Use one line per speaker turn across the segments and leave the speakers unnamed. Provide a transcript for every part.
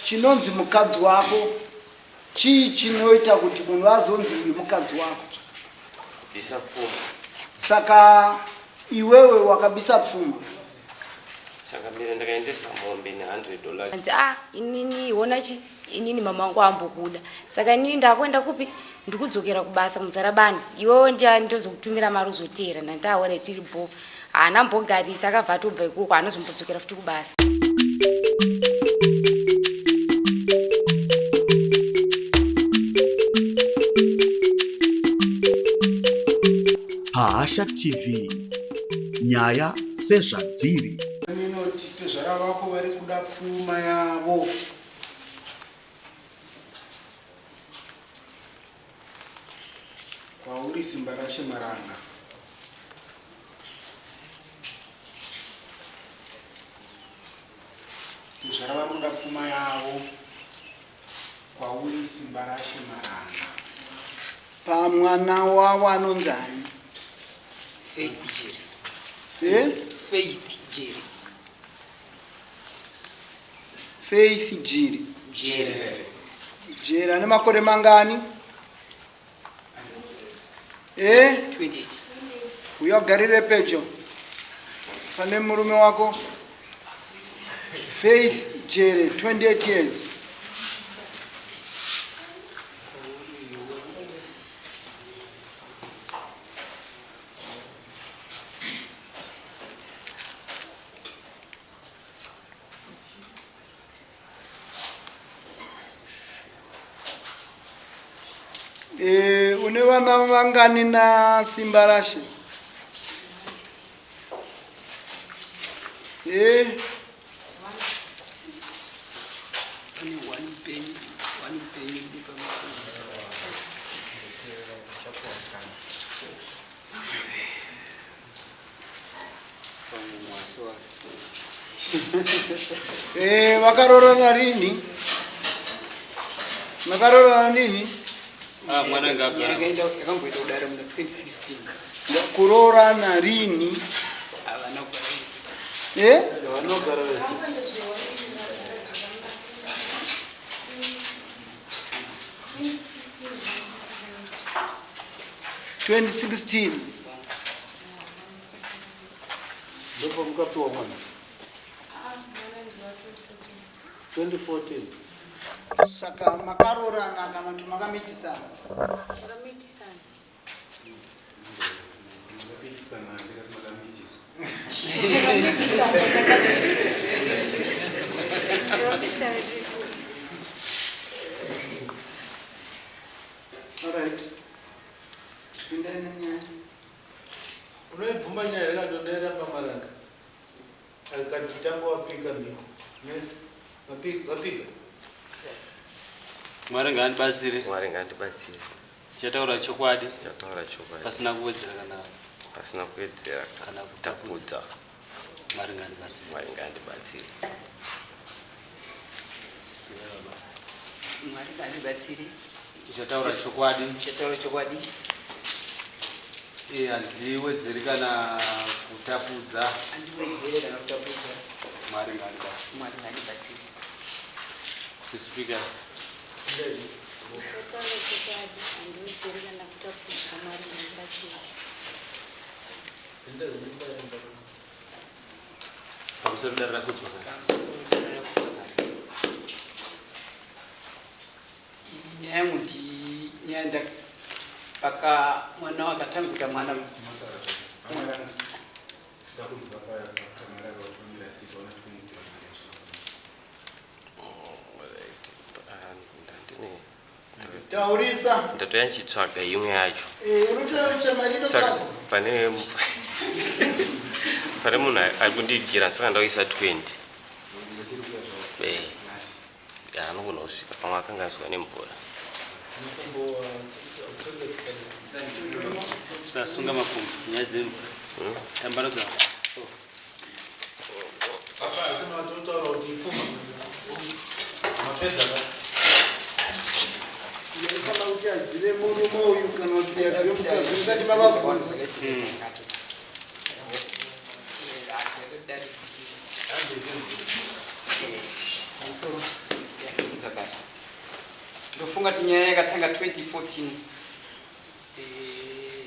Chinonzi mukadzi wako chii chinoita kuti munhu azonzi uyu mukadzi wako?
Kubvisa pfuma.
Saka iwewe wakabisa pfuma?
Changamire ndakaendesa mombe ne 100 dollars.
Anzi ah inini hona chi inini mama wangu ambokuda. Saka inini ndakuenda kupi? Ndikudzokera kubasa muzarabani. Iwewe ndiya ndozokutumira mari uzoteera ndandaona tiri bho. Haana mbogarisa akabva atobva ikoko haana zombodzokera futi kubasa.
Pahasha TV nyaya sezvadziri.
Inoti tezvara vako vari kuda pfuma yavo. Kwauri Simbarashe Maranga. Tezvara vari kuda pfuma yavo. Kwauri Simbarashe Maranga.
Pamwana wavo anonzi ani?
Faith Jerry.
Fe?
Faith Jerry.
Faith Jiri.
Jere.
Jere ane makore mangani? Eh?
28.
Uyo agarire pedyo pane murume wako. Faith Jere 28 years. Eh, une vana vangani na Simbarashe? Eh,
Pane one mupenyu, one mupenyu ndi pamusoro.
Eh, vakaroorana rini? Makaroorana nini?
Ah, mwana ngagara.
Yakamboita kudare muna 2016.
Kuroorana rini?
Havana kugara vese.
Eh?
Vanogara vese.
2016.
Ndopamukapiwa mwana. 2014.
Saka makaroorana kana kuti makamitisana?
Takamitisana.
Makapikisana ndikati makamitiswa.
Takamitisana tiri two.
All right. Pindai nenyaya.
Unoibvuma nyaya yakadonera pamaranga. Akati tanga wapika mhiko. Nesi. Wapika, wapika.
Mwari ngaandibatsire.
Mwari ngaandibatsire.
Tichataura chokwadi.
Tichataura chokwadi.
Pasina kuwedzera kana
pasina kuwedzera
kana kutapudza. Mwari ngaandibatsire.
Mwari ngaandibatsire.
Mwari ngaandibatsire.
Tichataura chokwadi.
Tichataura chokwadi.
Eh, handiwedzeri kana kutapudza.
Handiwedzeri kana kutapudza.
Mwari ngaandibatsire.
Mwari ngaandibatsire.
Sisi Speaker.
Tichataura chokwadi, handiwedzeri kana kutapudza. Mwari ngaandibatsire.
Pamusoro dare rakudzwa kare.
Pamusoro dare rakudzwa kare. Nyaya yangu ndi nyaya nda paka mwana wakatanga mwana
Taurisa.
Ndatoya ndichitsvaga imwe yacho.
Eh, unotoya mari
Saka
inotsvaga.
pane pane munhu ari kundigira saka ndakuisa 20. Eh. Ya, anogona kusvika pamwe akanganiswa nemvura.
Usasunga makumbo nyaya dzemvura. Tambanudza. So.
Papa asi matotaura kuti ipfuma. Mapedza ka.
Ndinofanira kuti azive murume uyu kana kuti azive mukadzi musati mavabvunza.
Ndofunga kuti nyaya yakatanga 2014 eh,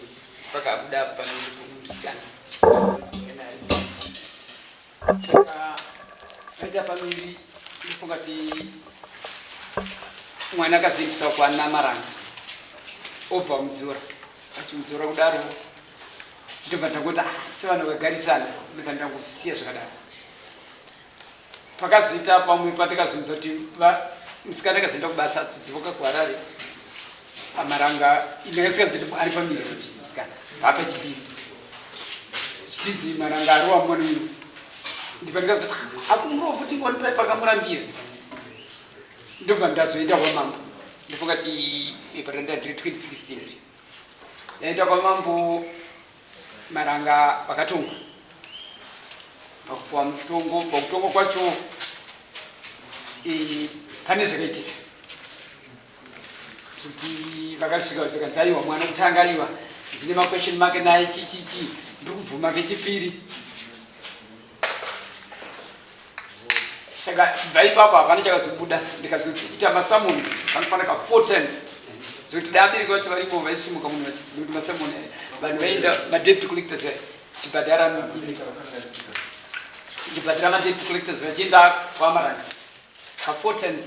pakabuda pamusikana saka vaita pamiri ndofunga kuti mwana akazoendeswa kwana Maranga obva mudzora achimudzora kudaro ndobva ndangoti ah, sevanhu vakagarisana ndobva ndangosiya zvakadaro pakazoita pamwe patakazonza kuti musikana akazoenda kubasa achidzivoka kuharare amaranga ndakasikazoiti ari pamiri futi musikana papa chipiri zvichinzi maranga arowa mwana uyu ndipandikazo ah, akumurova futi ngonipai pakamurambira ndobva ndazoenda kwamambo ndofunga ti paranda ndiri 2016 ndaenda kwamambo Maranga vakatongwa pakupuwa mutongo. Pakutongwa kwacho pane zvakaitika kuti vakasvika zvikanzi aiwa mwana kutanga aiwa ndine maquestion make naye chichichi ndiri kubvuma kechipiri saka kubva ipapo hapana chakazobuda ndikazoita masamoni vanofanira ka four times zvekuti dabereki vacho varipo vaisimuka munhu vachikuti masamoni vanhu vaienda madebt collectors chibhadhara chibhadhara madebt collectors vachienda kwamaranga ka four times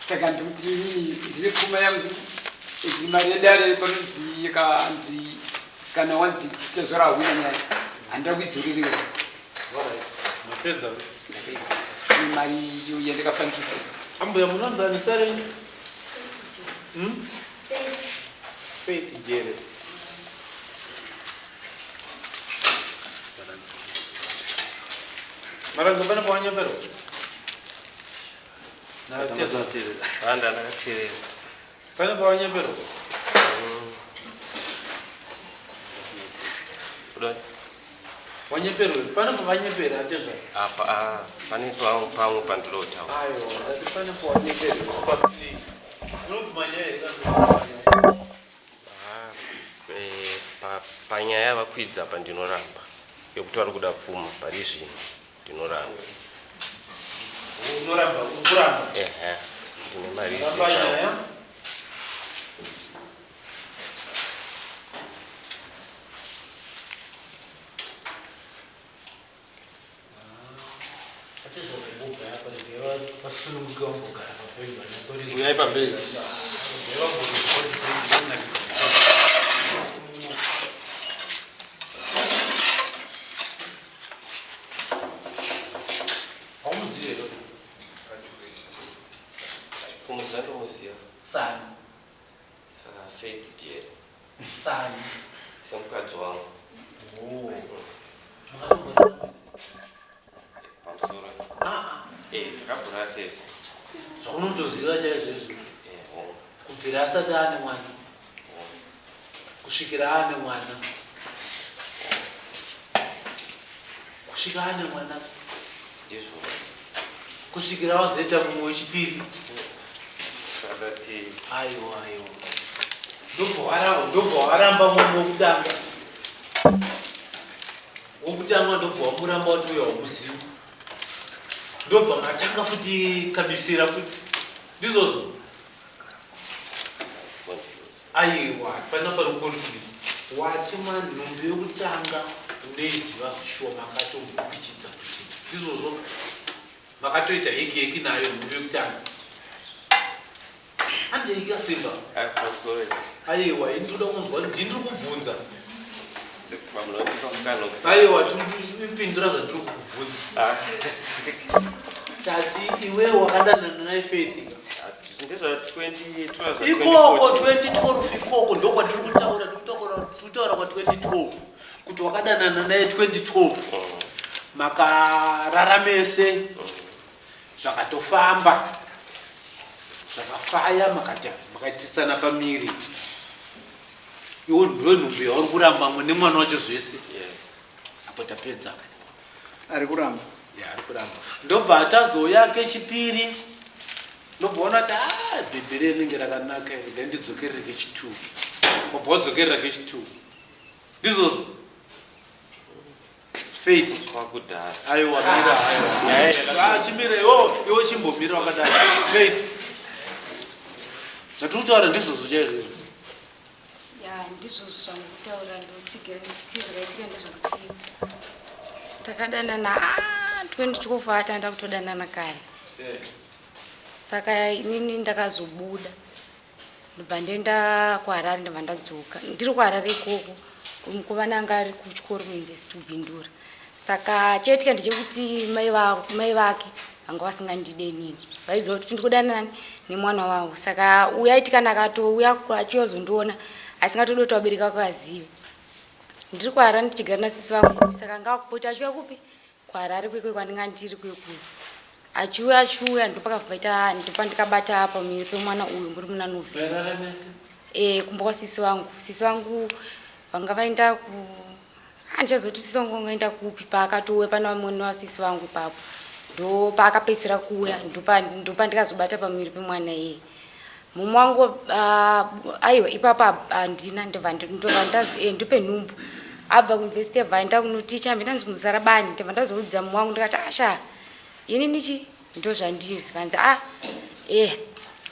saka ndikuti inini ndine pfuma yangu mari yedare panonzi yakanzi kana wanzi tezvara hawina nyaya handida kuidzorerera
Mapedza.
Ndapedza. Mari iyo yandakafambisa.
Ambuya munonzani sare? Faith Jere. Maranga pane pawanyepera?
Anda ndakateerera.
Pane pawanyepera?
Kudai.
Wanyeperwa pane pavanyepera atezva.
Apa ah, pane pamwe pamwe pandinotaura.
Aiwa, ndati pane pawanyepera. Papi. Unobvuma nyaya here kana kuti nyaya?
Ah, eh, panyaya yavakwidza apa ndinoramba yekuti vari kuda pfuma pari zvino ndinoramba.
Unoramba, ukuramba.
Ehe, ndine mari
Ramba nyaya.
Uyai pamberi.
Kumuziva ndomuziva.
Sani.
Saka Faith Jere.
Sani.
Semukadzi wangu.
Oh.
Pamusoro.
Ah.
Eh, takabhura tese.
Zvaunotoziva chaizvo izvo.
Eh, oh.
Kubvira asati ane mwana. Kusvikira ane mwana. Kusvika ane mwana.
Ndizvo.
Kusvikira wazoita mumwe wechipiri.
Sadati.
Aiwa, aiwa. Ndobva waramba, ndobva waramba mumwe wekutanga. Wekutanga ndobva wamuramba wati uya wamuziva. Ndobva matanga futi kabisira futi. Ndizvozvo. Aiwa, pana pari confuse. Wati manhumbi yekutanga unoiziva zvishuwa makatombokuchidza kuchidza. Ndizvozvo. Makatoita heki heki nayo nhumbi yekutanga. Handeika Simba. Aiwa, ini ndoda kunzwa ndini ndiri kubvunza. Aiwa, tipindura zvandiri kukubvunza. Tati iwe wakadanana naye Faith. Ikoko 2012 ikoko ndokwatiri kutaura, tiri kutaura kwa 2012 kuti wakadanana naye 2012 makarara mese zvakatofamba zvakafaya makaitisana pamiri iwo ndiwe nhumbu yauri kuramba mwe nemwana wacho zvese apo tapedza
ari kuramba
ya ari kuramba ndobva tazouya kechipiri ndobva ona kuti a bhebhi rinenge rakanaka iri then ndidzokerere kechi2 wabva wadzokerera kechi2 ndizvozvo Faith
Kwakudhara.
Aiwa mira aiwa. Chimira iwo iwo chimbomira wakadai. Faith. Zvatiri kutaura ndizvozvo chaizvo izvo.
Ya, ndizvozvo zvamukutaura, ndotsigira ndichiti zvakaitika ndezvekuti takadanana 2012 atanda kutodanana kare. Saka inini ndakazobuda ndobva ndoenda kuHarare, ndobva ndadzoka ndiri kuHarare ikoko. Mukomana anga ari kuchikoro kuuniversity kuBindura. Saka chaitika ndechekuti mai vake vanga vasingandide inini, vaiziva kuti ndikudanana nemwana wavo. Saka uyo aiti kana akatouya achiyozondiona asingatodi kuti vabereki vake vazive. Ndiri kuHarare ndichigara nasisi vangu, saka anga akupota achiuya kupi kuHarare kwekwe kwandinga ndiri kwekuyo, achiuya achiuya, ndopakabva ndopandikabata pamuviri pemwana uyu muri muna November. Kumba kwasisi vangu. Sisi vangu vanga vaenda ku, handichazoti sisi vangu vangaenda kupi. Paakatouya pane vamwe vasisi vangu ipapo, ndo paakapedzisira kuuya, ndopandikazobata pamuviri pemwana iyeye. Mumwe wangu, aiwa, ipapo handina, ndobva ndazi ndipe nhumbu. Abva kuuniversity abva aenda kunoticha, hambe ndanzi kuMuzarabani. Ndobva ndazoudza mumwe wangu, ndikati, asha, ini nichi ndo zvandiri. Zvikanzi, a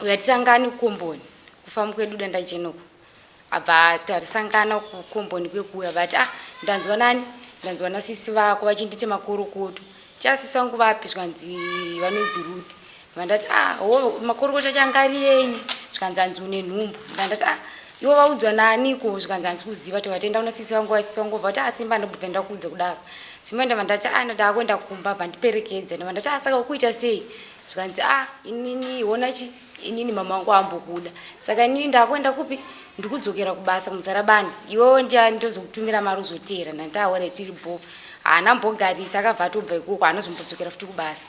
uya tisangane kukomboni kufamba kwedu Dandachenoko. Abva tarisangana kukomboni kwekuya, vati, a ndanzwa nani, ndanzwa nasisi vako vachinditi makorokoto. Chasisi vangu vapi? Zvikanzi vanonzi Ruth. Vandati, a ho, makorokoto acho anga ari ei? Zvikanzi hanzi une nhumbu. Ndandati, a ivo vaudzwa naaniko? Zvikanzi handisi kuziva. Tobva taenda kuna sisi vangu, sisi vangu vati, a Simba, ndobva ndakuudza kudaro Simba. Ndabva ndati, a ndakuenda kumba, bva ndiperekedza. Ndabva ndati, a saka ukuita sei? Zvikanzi, a inini ona chi inini mama wangu ambokuda, saka inini ndakuenda kupi, ndikudzokera kubasa kuMuzarabani, iwewe ndozokutumira mari uzoteera. Ndandati, aware, tiri bo. Haana mbogarisa, akabva atobva ikoko, haanozombodzokera futi kubasa.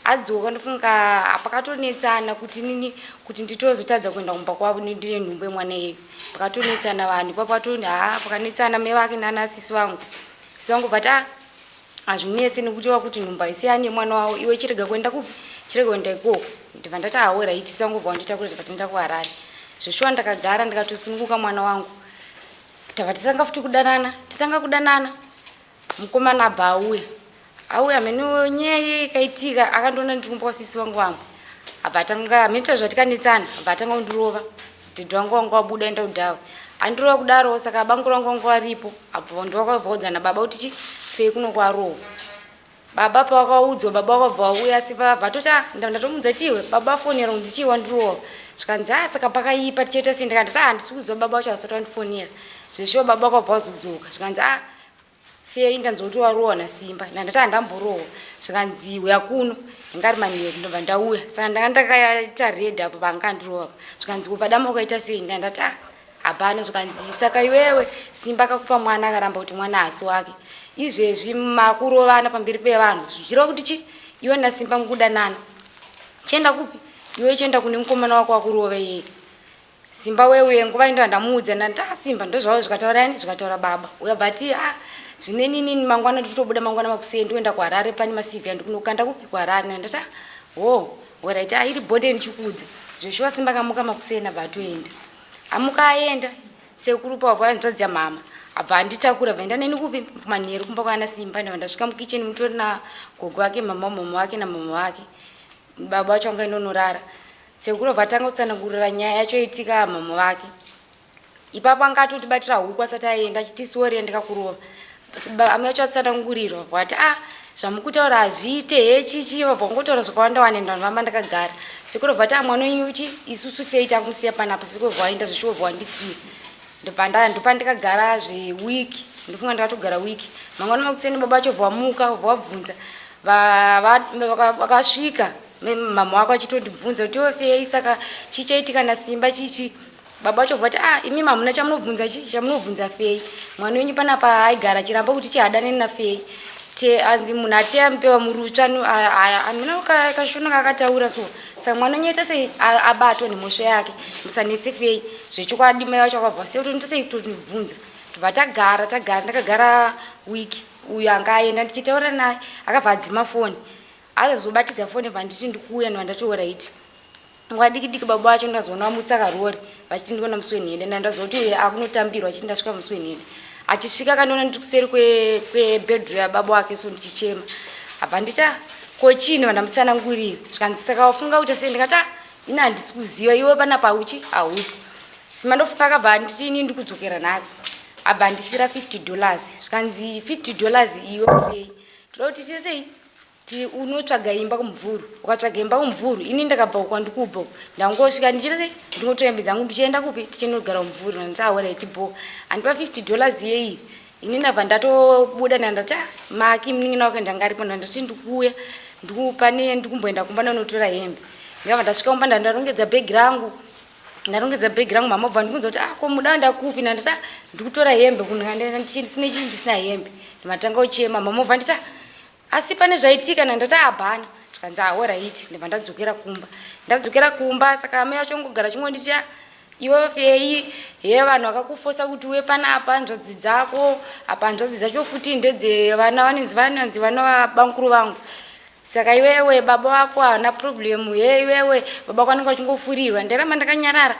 Adzoka, ndofunga pakatonetsana kuti nini kuti nditozotadza kuenda kumba kwavo ndine nhumbu yemwana iyeyo. Pakatonetsana vanhu ipapo, ha pakanetsana mai vake nana sisi vangu. Sisi vangu vati, a hazvinetse nekuti wakuti nhumbu haisiyani yemwana wavo, iwe chirega kuenda kupi, chirega kuenda ikoko. Ndibva ndati, awera iti. Sisi vangu bva wanditakura, tibva taenda kuHarare. Zveshuwa ndakagara ndikatosununguka mwana wangu. Tabva tatanga futi kudanana, tatanga kudanana, mukomana abva auya. Auya mheno nyaya ikaitika, akandiona ndiri kumba kwasisi vangu vamwe, abva atanga hamenoita zvatikanetsana, abva atanga kundirova. Dhedhi wangu wanga wabuda enda kudhawe, andirova kudaro. Saka bangu rangu wanga waripo, abva ndowakabvaudza nababa kuti chi fei kuno kwarohwa. Baba pavakaudzwa, baba vakabva vauya, asi vatoti, a ndatomudza chiwe baba afonera kunzi chii wandirova. Zvikanzi, a saka pakaipa, tichaita sei? Ndikandati, a handisi kuziva, baba vacho vasati vandifonera. Zveshuwa baba vakabva vazodzoka, zvikanzi, a fei, ndanzwa kuti warohwa naSimba. Ndandati handamborohwa. Zvikanzi uya kuno, ndanga ari manheru. Ndobva ndauya, saka ndanga ndakaita red apo paanga andirova. Zvikanzi padama ukaita sei? Ndandati, a hapana. Zvikanzi saka iwewe Simba akakupa mwana, akaramba kuti mwana haasi wake, izvezvi makurovana pamberi pevanhu, zvichireva kuti chi iwe naSimba mukudanana. Chienda kupi iwe, chienda kune mukomana wako wakurova iyeye Simba. Wewe nguva ndo ndamuudza, ndati, a Simba, ndozvavo zvikataura yani, zvikataura baba uya. Bati, a zvinenini mangwana nditobuda mangwana makuseni, ndioenda kuHarare, pane maCV andikunokanda kupi kuHarare. Ndati, ho, alright, a iri bonde ndichikuudza. Zveshuwa Simba kamuka makuseni, abva atoenda. Amuka aenda, sekuru pavo hanzvadzi yamama abva anditakura, bvaenda neni kupi manheru kumba kwaana Simba. Ndabva ndasvika mukicheni mutori nagogo wake, mama, mama wake namama wake. Baba vacho vanga inonorara. Sekuru vatanga kutsanangurira nyaya yacho itika mama vake. Ipapo anga atotibatira huku asati aenda, achiti sorry ndikakurova. Amai vacho atsanangurirwa, vati, a zvamukutaura hazviite he chichi. Vabva kungotaura zvakawanda wanda, ndandofamba ndakagara. Sekuru vati, a mwana wenyu chi isusu fei takumusiya panapa. Sekuru vaenda, zvishuwo bva wandisiya. Ndopandikagara zvewiki, ndofunga ndakatogara wiki. Mangwana makuseni baba vacho bva vamuka, bva vabvunza, vakasvika mama wako achitondibvunza kuti iwe fei, saka chichaitika naSimba chichi? Baba vacho vati, a imi hamuna chamunobvunza, chi chamunobvunza fei? Mwana wenyu panapa aigara achiramba kuti chihadaneni nafei te anzi munhu ateya mupewa murutsva amina kashona kakataura so. Saka mwana wenyu aita sei abatwa nemhosva yake, musanetse fei. Zvechokwadi mai vacho vakabva sei kutonita sei kutondibvunza. Tobva tagara, tagara, ndakagara wiki. Uyu anga aenda, ndichitaura naye akabva adzima foni, azobatidza foni bva nditi ndikuuya. Ndobva ndati alright. Nguva diki diki baba vacho ndazoona vamutsa karori vachiti ndiona musi wenhende. Ndandazoti uye akunotambirwa, achiti ndasvika musi wenhende. Achisvika akandiona ndiri kuseri kwebedroom yababa wake so ndichichema. Abva nditi, "Ah, ko chini?" Vandamutsanangurira, zvikanzi saka wafunga kuita sei? Ndikati, ah. Ini handisi kuziva iwe panapa uchi haupo. Simba ndofunga akabva anditi ini ndikudzokera nhasi. Abva andisira 50 dollars. Zvikanzi 50 dollars iwe ufei. Toda kuti tiite sei? Ti unotsvaga imba kumvuru. Ukatsvaga imba kumvuru ini ndakabva uko kwandikubva uko. Ndangosvika ndichiita sei? Ndingotora hembe dzangu ndichienda kupi? Tichinogara kumvuru. Ndati ah alright bho. Andipa 50 dollars yeyi. Ini ndabva ndatobuda ndandati ah Maki munin'ina wake ndanga aripo ndandati ndikuuya ndikupane ndikumboenda kumba ndanotora hembe. Ndakabva ndasvika kumba ndandarongedza bhegi rangu. Ndarongedza bhegi rangu mama bva ndibvunza kuti ah ko muda ndakupi ndandati ah ndikutora hembe kunhu ndisina chii ndisina hembe. Ndimatanga kuchema mama bva nditi ah Asi pane zvaitika ndandati hapana zvikanzi ah alright ndibva ndadzokera kumba ndadzokera kumba saka amai vacho ngogara chingonditi ah iwe feyi he vanhu vakakufosa kuti uye panapa hanzvadzi dzako apa hanzvadzi dzacho futi ndedze vana vanenzi vananzi vana vabamukuru vangu saka iwewe baba vako haana problem he iwewe baba vako vanenge vachingofurirwa ndaramba ndakanyarara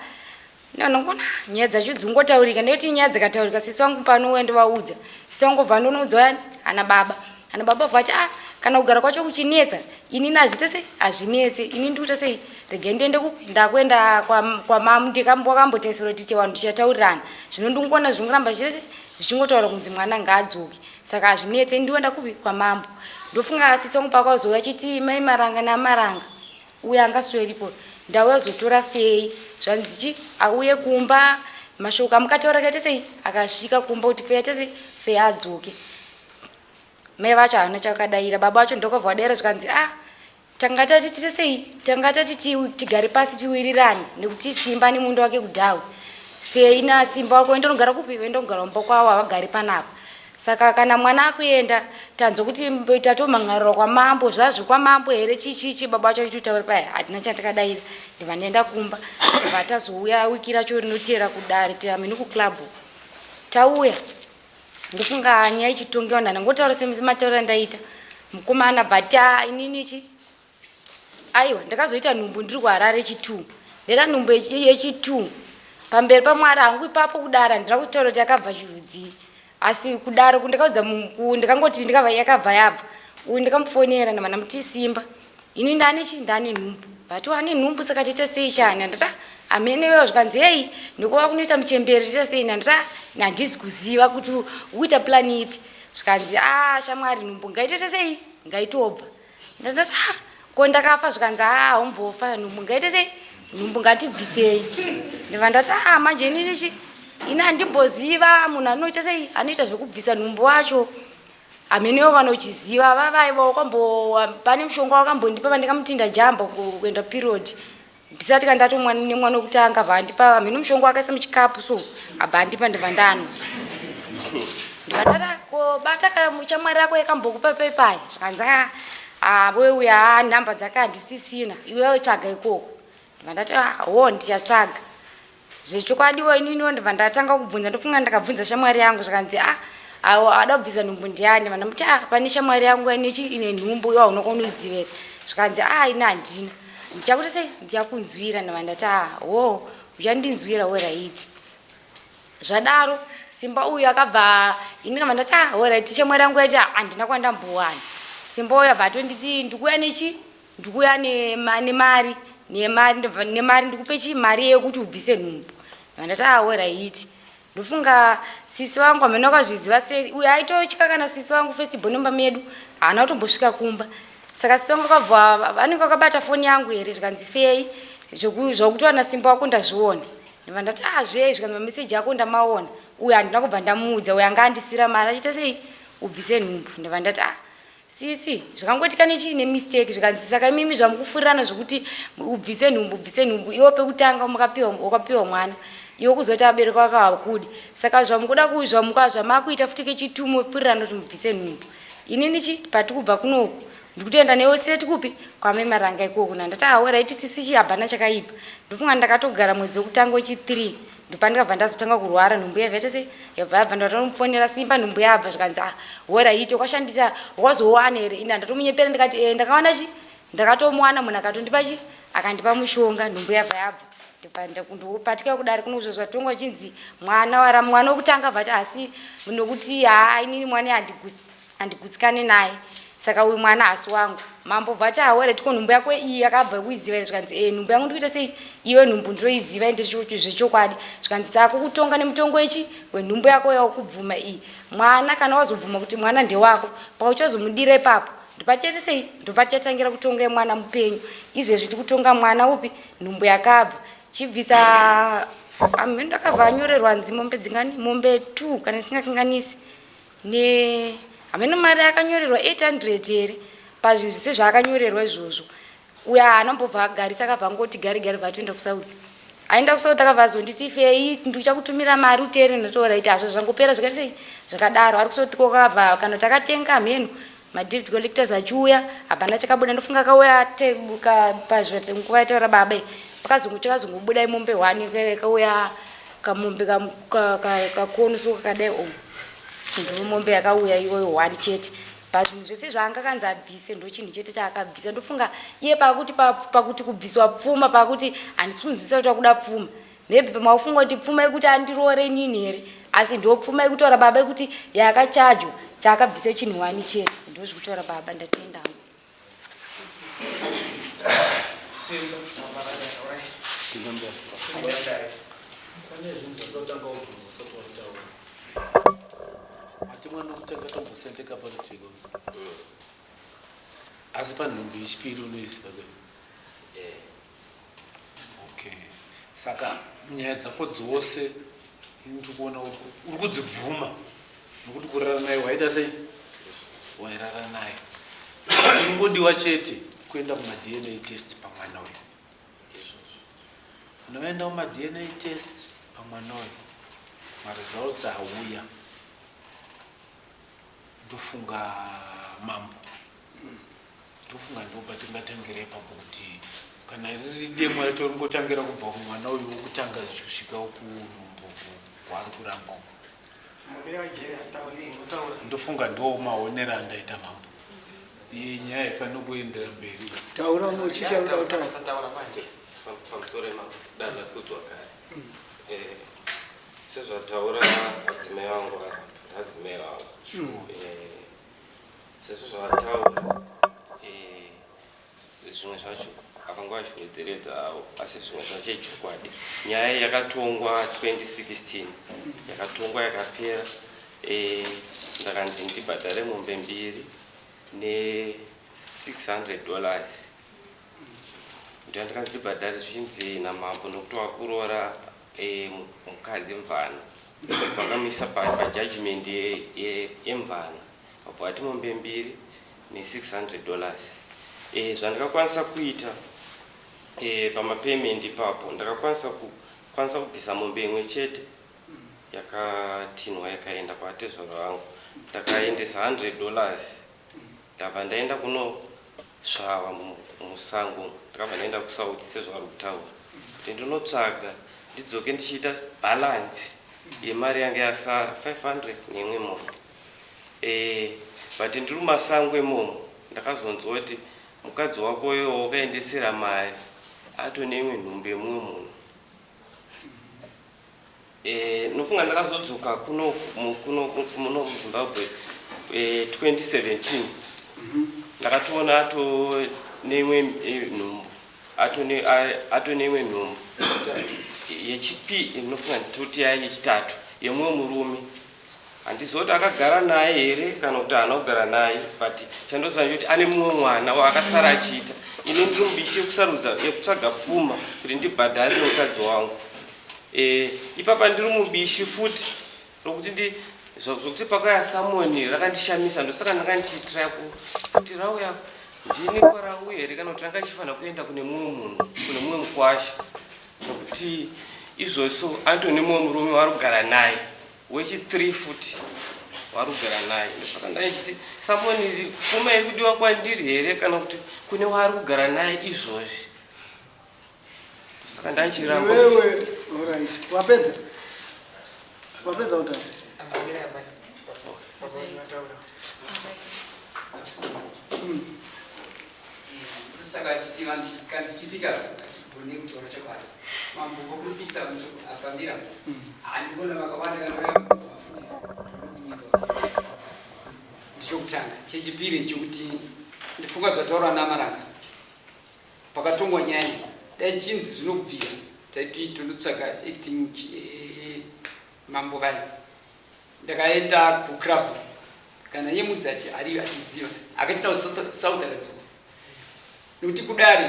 Ndinongona nyaya dzacho dzingotaurika ndoti nyaya dzikataurika sisi wangu pano uya ndovaudza sisi wangu obva ndonoudza uyani ana baba ana baba vati ah kana kugara kwacho kuchinetsa ini nazviite sei hazvinetse ini ndikuita sei regai ndiende kupi ndakuenda kwamamu wakambotarisira kuti chevanhu tichataurirana zvino ndingoona zvingoramba zvichite sei zvichingotaura kunzi mwana ngaadzoke saka hazvinetse ndioenda kupi kwamambo ndofunga sisi wangu pakazouya chiti mai maranga namaranga Uyo angasweripo ndauya kuzotora Fei zvanzi chi auye kumba mashoko amukataura akaita sei akasvika kumba kuti Fei aite sei Fei adzoke mai vacho havana chavakadaira baba vacho ndokabva vadaira zvikanzi ah tanga tati tiite sei tanga tati tigare pasi tiwirirane nekuti simba nemunda wake kudhawe Fei nasimba wako enda unogara kupi enda unogara kumba kwavo havagari panapa Saka kana mwana akuenda tanzwa kuti tatomhan'arira kwamambo zvazvekwamambo here chichichi baba vacho vachitotaura paya hatina chatakadaira ndibva ndaenda kumba ndibva tazouya wiki racho rinoteera kudare tiamene kuclub tauya ndofunga nyaya ichitongewa ndandangotaura semataura ndaita mukomana but ah, inini chi Aiwa ndakazoita nhumbu ndiri kuHarare yechi2 ndaita nhumbu yechi2 pamberi pamwari hangu ipapo kudara handina kutaura kuti yakabva chirudzii asi kudaro ndakaudza ndakangoti ndikabva yakabva yabva uyu ndakamufonera ndabva ndamuti simba ini ndane chi ndane nhumbu vati wane nhumbu saka tiita sei chani ndati ah, amene wewo zvikanzi hei ndikuva kunoita muchembere tiita sei ndati ah, handisi kuziva kuti ukuita plan ipi zvikanzi a ah, shamwari nhumbu ngaitoita sei ngaitobva Ndandati ah ko ndakafa zvikanzi ah haumbofa nhumbu ngaite sei nhumbu ngatibvisei ndibva ndati ah manje inini chi ini handimboziva munhu anoita sei anoita zvekubvisa nhumbu wacho hamenowo kana uchiziva vavaiva wakambo pane mushonga wakambondipa vandikamutinda jamba kuenda period ndisati kana ndatomwa nemwana wekutanga bva andipa hameno mushonga wakaisa muchikapu so abva andipa ndibva ndanwa ndibva ndata ko bata shamwari yako yakambokupa pepai zvikanzi ah, ah weuya ah, nhamba dzake handisisina iwewe tsvaga ikoko ndibva ndati ah, ho ndichatsvaga zvechokwadiwo ininiwo ndibva ndatanga kubvunza ndofunga ndakabvunza shamwari yangu zvikanzi ah awo ada kubvisa nhumbu ndiani vandamuti ah pane shamwari yangu inechi ine nhumbu iwa unokona uzive zvikanzi ah ini handina ndichakuti sei ndichakunzwira ndabva ndati ah ho uchandinzwira oraiti zvadaro simba uyu akabva ini kabva ndati ah oraiti shamwari yangu yaiti ah, handina kwandambowana simba uyu abva atonditi ndikuya nechi ndikuya nemari nemari nemari ndikupe chi mari yekuti ubvise nhumbu ndabva ndati ah oraiti ndofunga sisi vangu hameno akazviziva sei uyo aitotya kana sisi vangu first born mumba medu haana kutombosvika kumba saka sisi vangu akabva vanenge vakabata foni yangu here zvikanzi fei zvokutowana simba wako ndazviona ndibva ndati ah zvei zvikanzi mameseji ako ndamaona uyo handina kubva ndamuudza uyo anga andisira mari achiita sei ubvise nhumbu ndibva ndati ah Sisi, zvakangoitika nechii nemistake zvikanzi saka imimi zvamukufurirana zvekuti ubvise nhumbu ubvise nhumbu iwo pekutanga makapiwa wakapiwa mwana iwo kuzoti abereki wako hakudi saka zvamukuda zvamuka zvamakuita futi kechitumo furirana kuti mubvise nhumbu inini chi patikubva kunoku ndikutoenda newe straight kupi kwamai maranga ikoko nandati awera iti sisi chi hapana chakaipa ndofunga ndakatogara mwedzi wekutanga wechi 3 ndopandikabva ndazotanga kurwara nhumbu yabva yaita sei yabva yabva ndatomufonera simba nhumbu yabva zvikanzi ah hora ite wakashandisa wakazowana here ini handatomunyepera ndikati e ndakawana chi ndakatomuwana munhu akatondipa chi akandipa mushonga nhumbu yabva yabva ndopatika kudari kuno zvo zvatongwa chinzi mwana wara mwana wekutanga vati asi nokuti haa inini mwana handigutsikane naye. Saka uyu mwana haasi wangu. Mambo bva ati awere tiko nhumbu yako iyi yakabva kuiziva here? Zvikanzi e nhumbu yangu ndikuita sei iyo nhumbu ndinoiziva ende zvechokwadi. Zvikanzi takukutonga nemutongo ichi wenhumbu yako yaukubvuma iyi. Mwana kana wazobvuma kuti mwana ndewako, pauchazomudira ipapo ndopatichaita sei, ndopatichatangira kutonga mwana mupenyu. Izvezvi tikutonga mwana upi, nhumbu yakabva chibvisa amheno. Ndakabva anyorerwa nzi mombe dzingani, mombe 2 kana ndisingakanganisi, ne hameno mari akanyorerwa 800 here. Pazvinhu zvese zvaakanyorerwa izvozvo, uyo haana mbobva agarisa, akabva angoti gari gari bva atoenda kuSouth. Aenda kuSouth, akabva azonditi fei ndichakutumira mari utere. Ndatoora iti hazvo zvangopera zvikaita sei zvakadaro. Ari kuSouth kokabva kana takatenga hameno madebt collectors achiuya, hapana chakabuda. Ndofunga akauya pazvinguva yataura baba, pakazongobuda imombe one yakauya, kamombe kakono so kakadai o, ndo mombe yakauya iyoyo one chete. Pazvinhu zvese zvaanga kanzi abvise, ndo chinhu chete chaakabvisa. Ndofunga iye pakuti pakuti kubviswa pfuma, pakuti handisi kunzwisa kuti akuda pfuma, maybe pamaufunga kuti pfuma yekuti andiroore inini here, asi ndo pfuma yekutaura baba yekuti yakachajwa. Chaakabvisa chinhu one chete, ndo zvekutaura baba. Ndatenda hangu.
Pane zvinhu zvandotanga kubvunza usati wataura. Ati mwana wekutanga tombosendeka parutivi, asi panhumbu yechipiri unoiziva ke? Okay, saka nyaya dzako dzose ndiri kuona uri kudzibvuma, nokuti kurara naye waita sei, wairara naye. Saka chinongodiwa chete kuenda kumaDNA test pamwana uyu. Unoenda kumaDNA test pamwana uyu, maresults auya, ndofunga mambo, ndofunga ndo patingatangire ipapo, kuti kana riri demo racho ringotangira kubva kumwana uyu wokutanga zvichisvika kunhumbu kwaari kuramba uku. Ndofunga ndo maonero andaita mambo. Iyi nyaya ifanira kuendera mberi.
Taura muchichaura kutaura.
Asataura manje. Pamusoro dare rakudzwa kare. Sezvataura adzimai vangu, adzimai vangu, sezvo zvavataura, zvimwe zvacho akanga achiwedzeredza avo, asi zvimwe zvacho ichokwadi. Nyaya yakatongwa 2016, yakatongwa yakapera. Ndakanzi ndibhadhare mombe mbiri ne$600. Ndiyo ndakanzi ndibhadhare, zvichinzi namambo nokuti wakuroora mukadzi mvana. Vakamuisa pajudgment yemvana, vabva vati mombe mbiri ne$600. Zvandakakwanisa kuita pamapayment ipapo, ndakakwanisa kukwanisa kubvisa mombe imwe chete yakatinhwa yakaenda kwatezvaro vangu. Ndakaendesa $100, ndabva ndaenda kunosvava musango. Ndakabva ndaenda kuSouth sezvavari kutaura kuti ndinotsvaga, ndidzoke ndichiita balance yemari yange yasara, 500 neimwe mombe. But ndiri mumasango imomo, ndakazonzwa kuti mukadzi wako iwo wakaendesera mari ato neimwe nhumbu yemumwe munhu. Nofunga ndakazodzoka kuno muno muZimbabwe 2017, ndakatoona ato neimwe nhumbu, ato neimwe nhumbu yechipi, nofunga nditoti yai yechitatu yemumwe murume. Handizivi kuti akagara naye here kana kuti haana kugara naye, but chandoziva ndechekuti ane mumwe mwana waakasara achiita. Ini ndiri mubishi yekusarudza yekutsvaga pfuma kuti ndibhadhare nemukadzi wangu. Ipapa ndiri mubishi futi rokuti ndi zvokuti pakauya summon rakandishamisa. Ndosaka ndanga ndichitira kuti rauya ndini kwarauya here kana kuti ranga richifanira kuenda kune mumwe munhu, kune mumwe mukwasha, nokuti izvozvo anotone mumwe murume wari kugara naye wechi3 futi wari kugara naye. Ndosaka ndaichiti summon pfuma iri kudiwa kwandiri here kana kuti kune waari kugara naye izvozvi. Saka ndachiramba.
Iwewe, alright, wapedza, wapedza kutaura?
Ambamira amai. Baba vataura. Saka achiti vanhu kana tichipika hatigone kutaura chokwadi. Mambo vokuripisa afambira, handikuona vakawanda kana vaya kudza vafundisi kunyepa. Ndichokutanga. Chechipiri ndechekuti ndifunga zvataurwa naMaranga pakatongwa nyaya iyi, dai chinzi zvinobvira taiti tonotsvaga acting eh, mambo vaya. Ndakaenda kuclub kana iye mudzi achi ari achiziva akatina South akadzoka nekuti kudari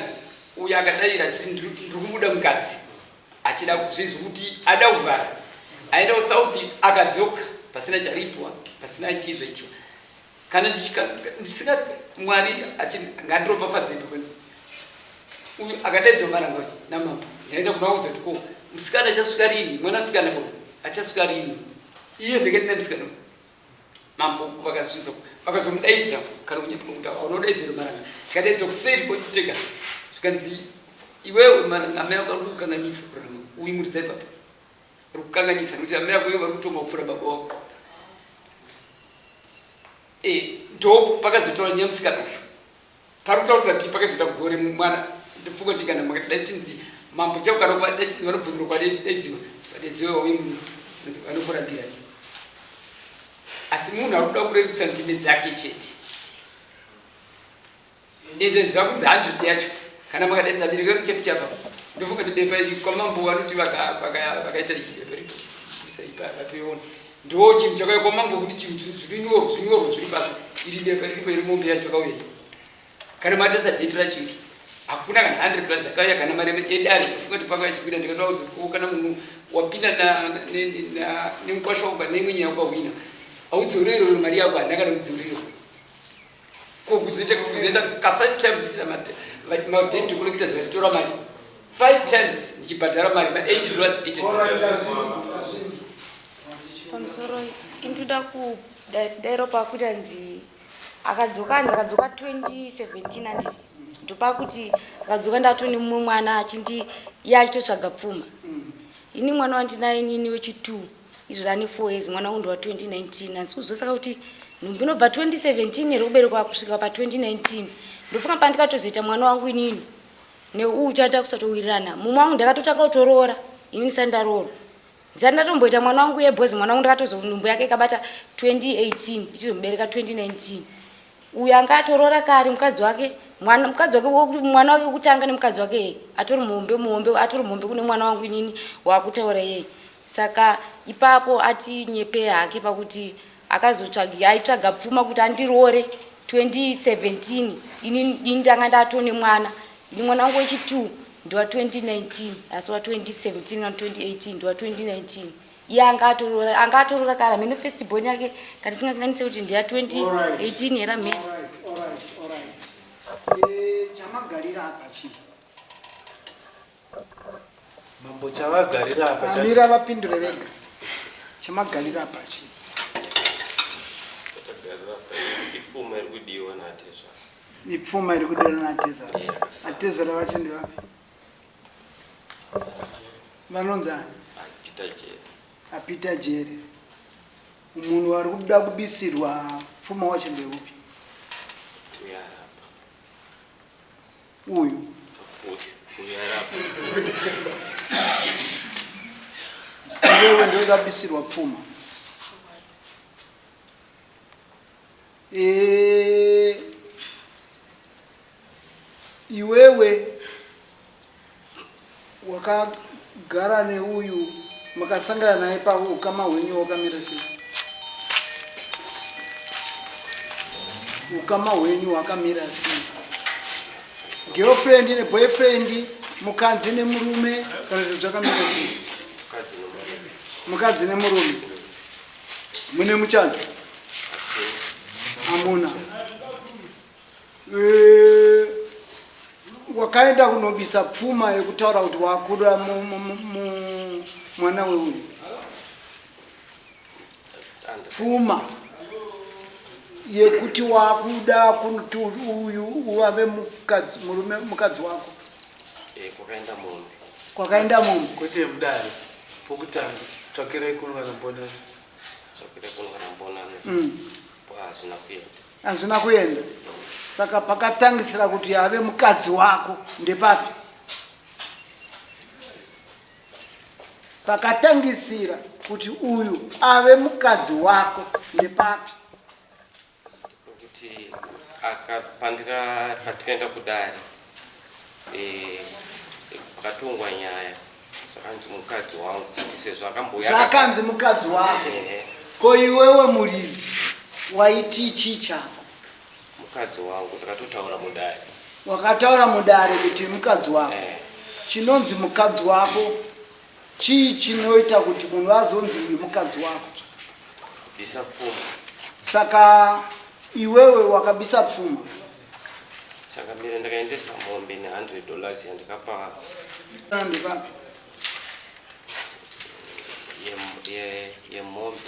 uyo akadaira achiti ndiri kumuda mukadzi achida kuzvizi kuti ada kuvhara aenda kusouth akadzoka pasina charipwa pasina chizoitiwa kana ndisinga mwari ngandiropafadze uyu akadaidzwa maranga uyu namambo ndaenda kunovaudza kuti ko musikana achasvika rini mwana musikana ko achasvika rini iye ndenge ndine musikana mambo vakazvinzwa vakazomudaidza kana kunyepa kuti aunodaidzira maranga ndikadaidzwa kuseri kwekutega zvikanzi iwewe maranga amai ako ari kukanganisa kurarama uyu muridza ipapa uri kukanganisa nekuti amai ako iwe vari kutonga kupfuura baba wako e, ndo pakazotaura nyaya musikana uyu Pari kutaura kuti ati pakazoita gore mwana ndifunga kuti kana makati dai chinzi mambo chako kana kuva dai chinzi vanobvumirwa kwadaidziwa vadaidziwa wauye munhu vanokurambira asi munhu ari kuda kurerutsa ndime dzake chete ende zvakunzi 100 yacho kana makadaidza bereko yekuchepuchapa ndofunga kuti bepa iri kwamambo vanoti vakaita iyi bepa rikuisa ipapeona Ndo chinhu chakauya kwamambo kuti chinhu zvinyorwa zvinyorwa zviri pasi iri bepa riripo iri mombe yacho yakauya iyi kana matasa date racho iri hakuna kana 100 plus akauya kana mari edare kufunga kuti pakauya chikwira ndikatovaudza kuti ko kana munhu wapinda nemukwasha wako kana neimwe nyaya ukahwina haudzoreri iro mari yako handina kana kudzorerwa ko kuzoita kuzoita ka five times ndichita madate collectors vachitora mari five times ndichibhadhara mari ma 80 dollars 80 dollars
Pamusoro intoda kudairo pakuti anzi akadzoka anzi akadzoka 2017 anditi ndopakuti akadzoka ndatone mumwe mwana achindi iye achitotsvaga pfuma ini mwana wandinaye inini wechi2 Izvo ane 4 years mwana wangu ndewa 2019 handisi kuziva saka kuti nhumbu inobva 2017 here kuberekwa kusvika pa 2019 ndofunga pandikatozoita mwana wangu inini neuyu tata kusatowirirana mumwe wangu ndakatotanga kutoroora ini ndisati ndaroorwa ndisati ndatomboita mwana wangu uye bhozi mwana wangu ndakatozo nhumbu yake ikabata 2018 ndichizomubereka 2019 Uyu anga atoroora kare mukadzi wake mwana mukadzi wake mwana wake wekutanga nemukadzi wake yeye atori muhombe muhombe atori muhombe kune mwana wangu inini waakutaura yeye saka ipapo atinyepee hake pakuti akazotsvaga aitsvaga pfuma kuti andiroore 2017 ini ini ndanga ndatone mwana ini mwana wangu wechi2 ndiwa 2019 asi wa 2017 kana 2018 ndiwa 2019 Iye anga atorora anga atorora kare hameno first born yake kana tisingakanganise kuti ndeya 2018 here hameno.
Alright, alright, alright. Eh, chamagarira apa chii?
Mambo chavagarira apa cha-
Amira vapindure vega. Chamagarira apa chii?
Chatagarira apa ipfuma iri kudiwa naatezvara.
Ipfuma iri kudiwa naatezvara. Atezvara vacho ndevapi? Vanonzi ani?
Peter Jere.
APeter Jere. Munhu ari kuda kubisirwa pfuma wacho ndeupi?
Uyu arapa.
Uyu.
Uyu, uyu arapa.
Iwewe ndoda kubisirwa pfuma. Eh, Iwewe wakagara neuyu makasangana naye paukama hwenyu wakamira sei? Ukama hwenyu hwakamira sei? Girlfriend neboyfriend, mukadzi nemurume, kana kuti zvakamira sei? Mukadzi nemurume. Mune muchato? Hamuna. Eh, wakaenda kunobisa pfuma yekutaura kuti wakuda mwana weuyu pfuma yekuti wakuda kuti uyu uave mukadzi murume mukadzi wako
eh, kwakaenda mombe
kwakaenda mombe
kwete mudare pokutanga tsvakirai kuno kana mbonana
tsvakirai kuno kana mbonana hazvina kuenda
Hazvina kuenda. Saka pakatangisira kuti ave mukadzi wako ndepapi? Pakatangisira kuti uyu ave mukadzi wako ndepapi?
Kuti akapandira patikaenda kudare eh, pakatongwa nyaya zvakanzi mukadzi wangu sezvo akambouya
Zvakanzi mukadzi wako. Ko iwewe muridzi waiti chii chako?
Mukadzi wangu ndakatotaura mudare.
Wakataura mudare kuti mukadzi wako. Chinonzi mukadzi wako chii chinoita kuti munhu azonzi uyu mukadzi wako?
Kubvisa pfuma.
Saka iwewe wakabisa pfuma?
Changamire, ndakaendesa mombe ne100 dollars yandikapa.
Ndepapi?
Yemombe.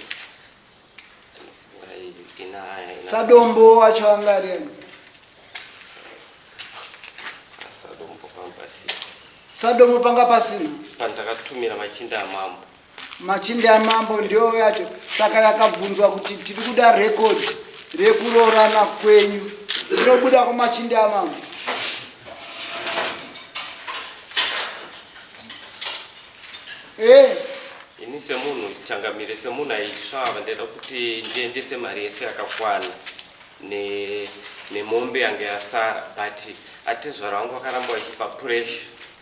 Sadombo wacho anga ari ani?
Sadombo panga pasina.
Sadombo panga pasina.
Pandakatumira machinda amambo.
Machinda amambo ndiwo yacho. Saka yakabvunzwa kuti tiri kuda record rekuroorana kwenyu, rinobuda kumachinda amambo. Eh.
Ini semunhu changamire, semunhu aisvava, ndaida kuti ndiendese mari yese yakakwana nemombe yange yasara, but atezvara vangu vakaramba vachipa pressure.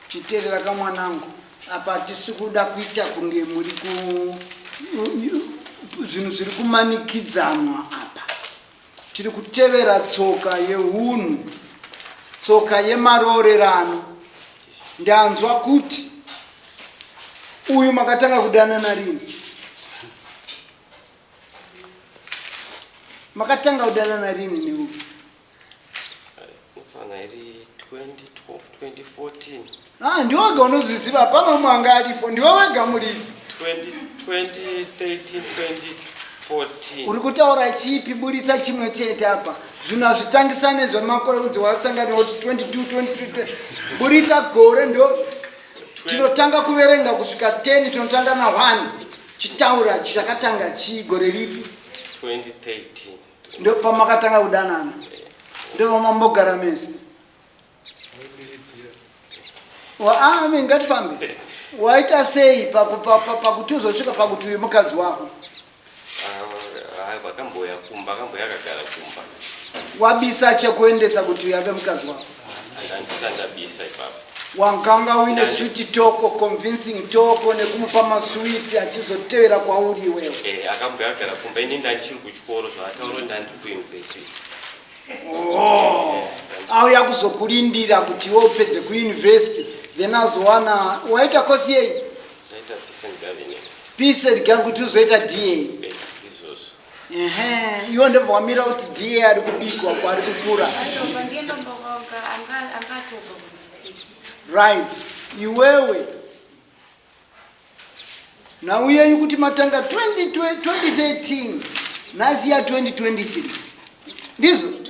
Chiteerera kamwanangu, apa hatisi kuda kuita kunge muri ku zvinhu zviri kumanikidzanwa apa. Tiri kutevera tsoka yeunhu, tsoka yemaroorerano. Ndanzwa kuti uyu makatanga kudanana rini? Makatanga kudanana rini neuyu?
Inofanira iri 2012 2014.
Ah, ndiwe wega unozviziva, hapana umwe anga aripo, ndiwe wega muridzi.
2013 2014.
Uri kutaura chipi? Buritsa chimwe chete apa. Zvinhu hazvitangisane zvemakore kunzi watanga nekuti 22 23. Buritsa gore, ndo tinotanga kuverenga kusvika 10, tinotanga na 1. Chitaura chakatanga chii, gore ripi?
2013.
Ndo pamakatanga kudanana, ndo pamambogara mese. Ame ngatifambe. Waita sei pakuti uzosvika pakuti uyu mukadzi wako?
Vakamboya kumba, akamboya akagara kumba.
Wabisa chekuendesa kuti uyu ave mukadzi wako?
Handisati ndabisa ipapo.
Wakanga uine sweet talk, convincing talk, nekumupa masweets achizotevera kwauri iwewe?
Eh, akamboya akagara kumba, ini ndandichiri kuchikoro, zvaataura kuti ndandiri kuyunivhesiti.
Oh, auya kuzokurindira kuti iwe upedze kuyunivhesiti, then azowana. Waita kosi yei?
Ndaita peace and governance.
Peace and governance, kuti uzoita DA?
Eh, izvozvo.
Ehe, iwe ndobva wamira kuti DA ari kubikwa kwaari kukura.
Atobva, ndiye ndomboka angatobva kuyunivhesiti.
Right, iwewe nhau yenyu kuti matanga 20 2013, nhasi ya 2023, ndizvo?
Si 2013,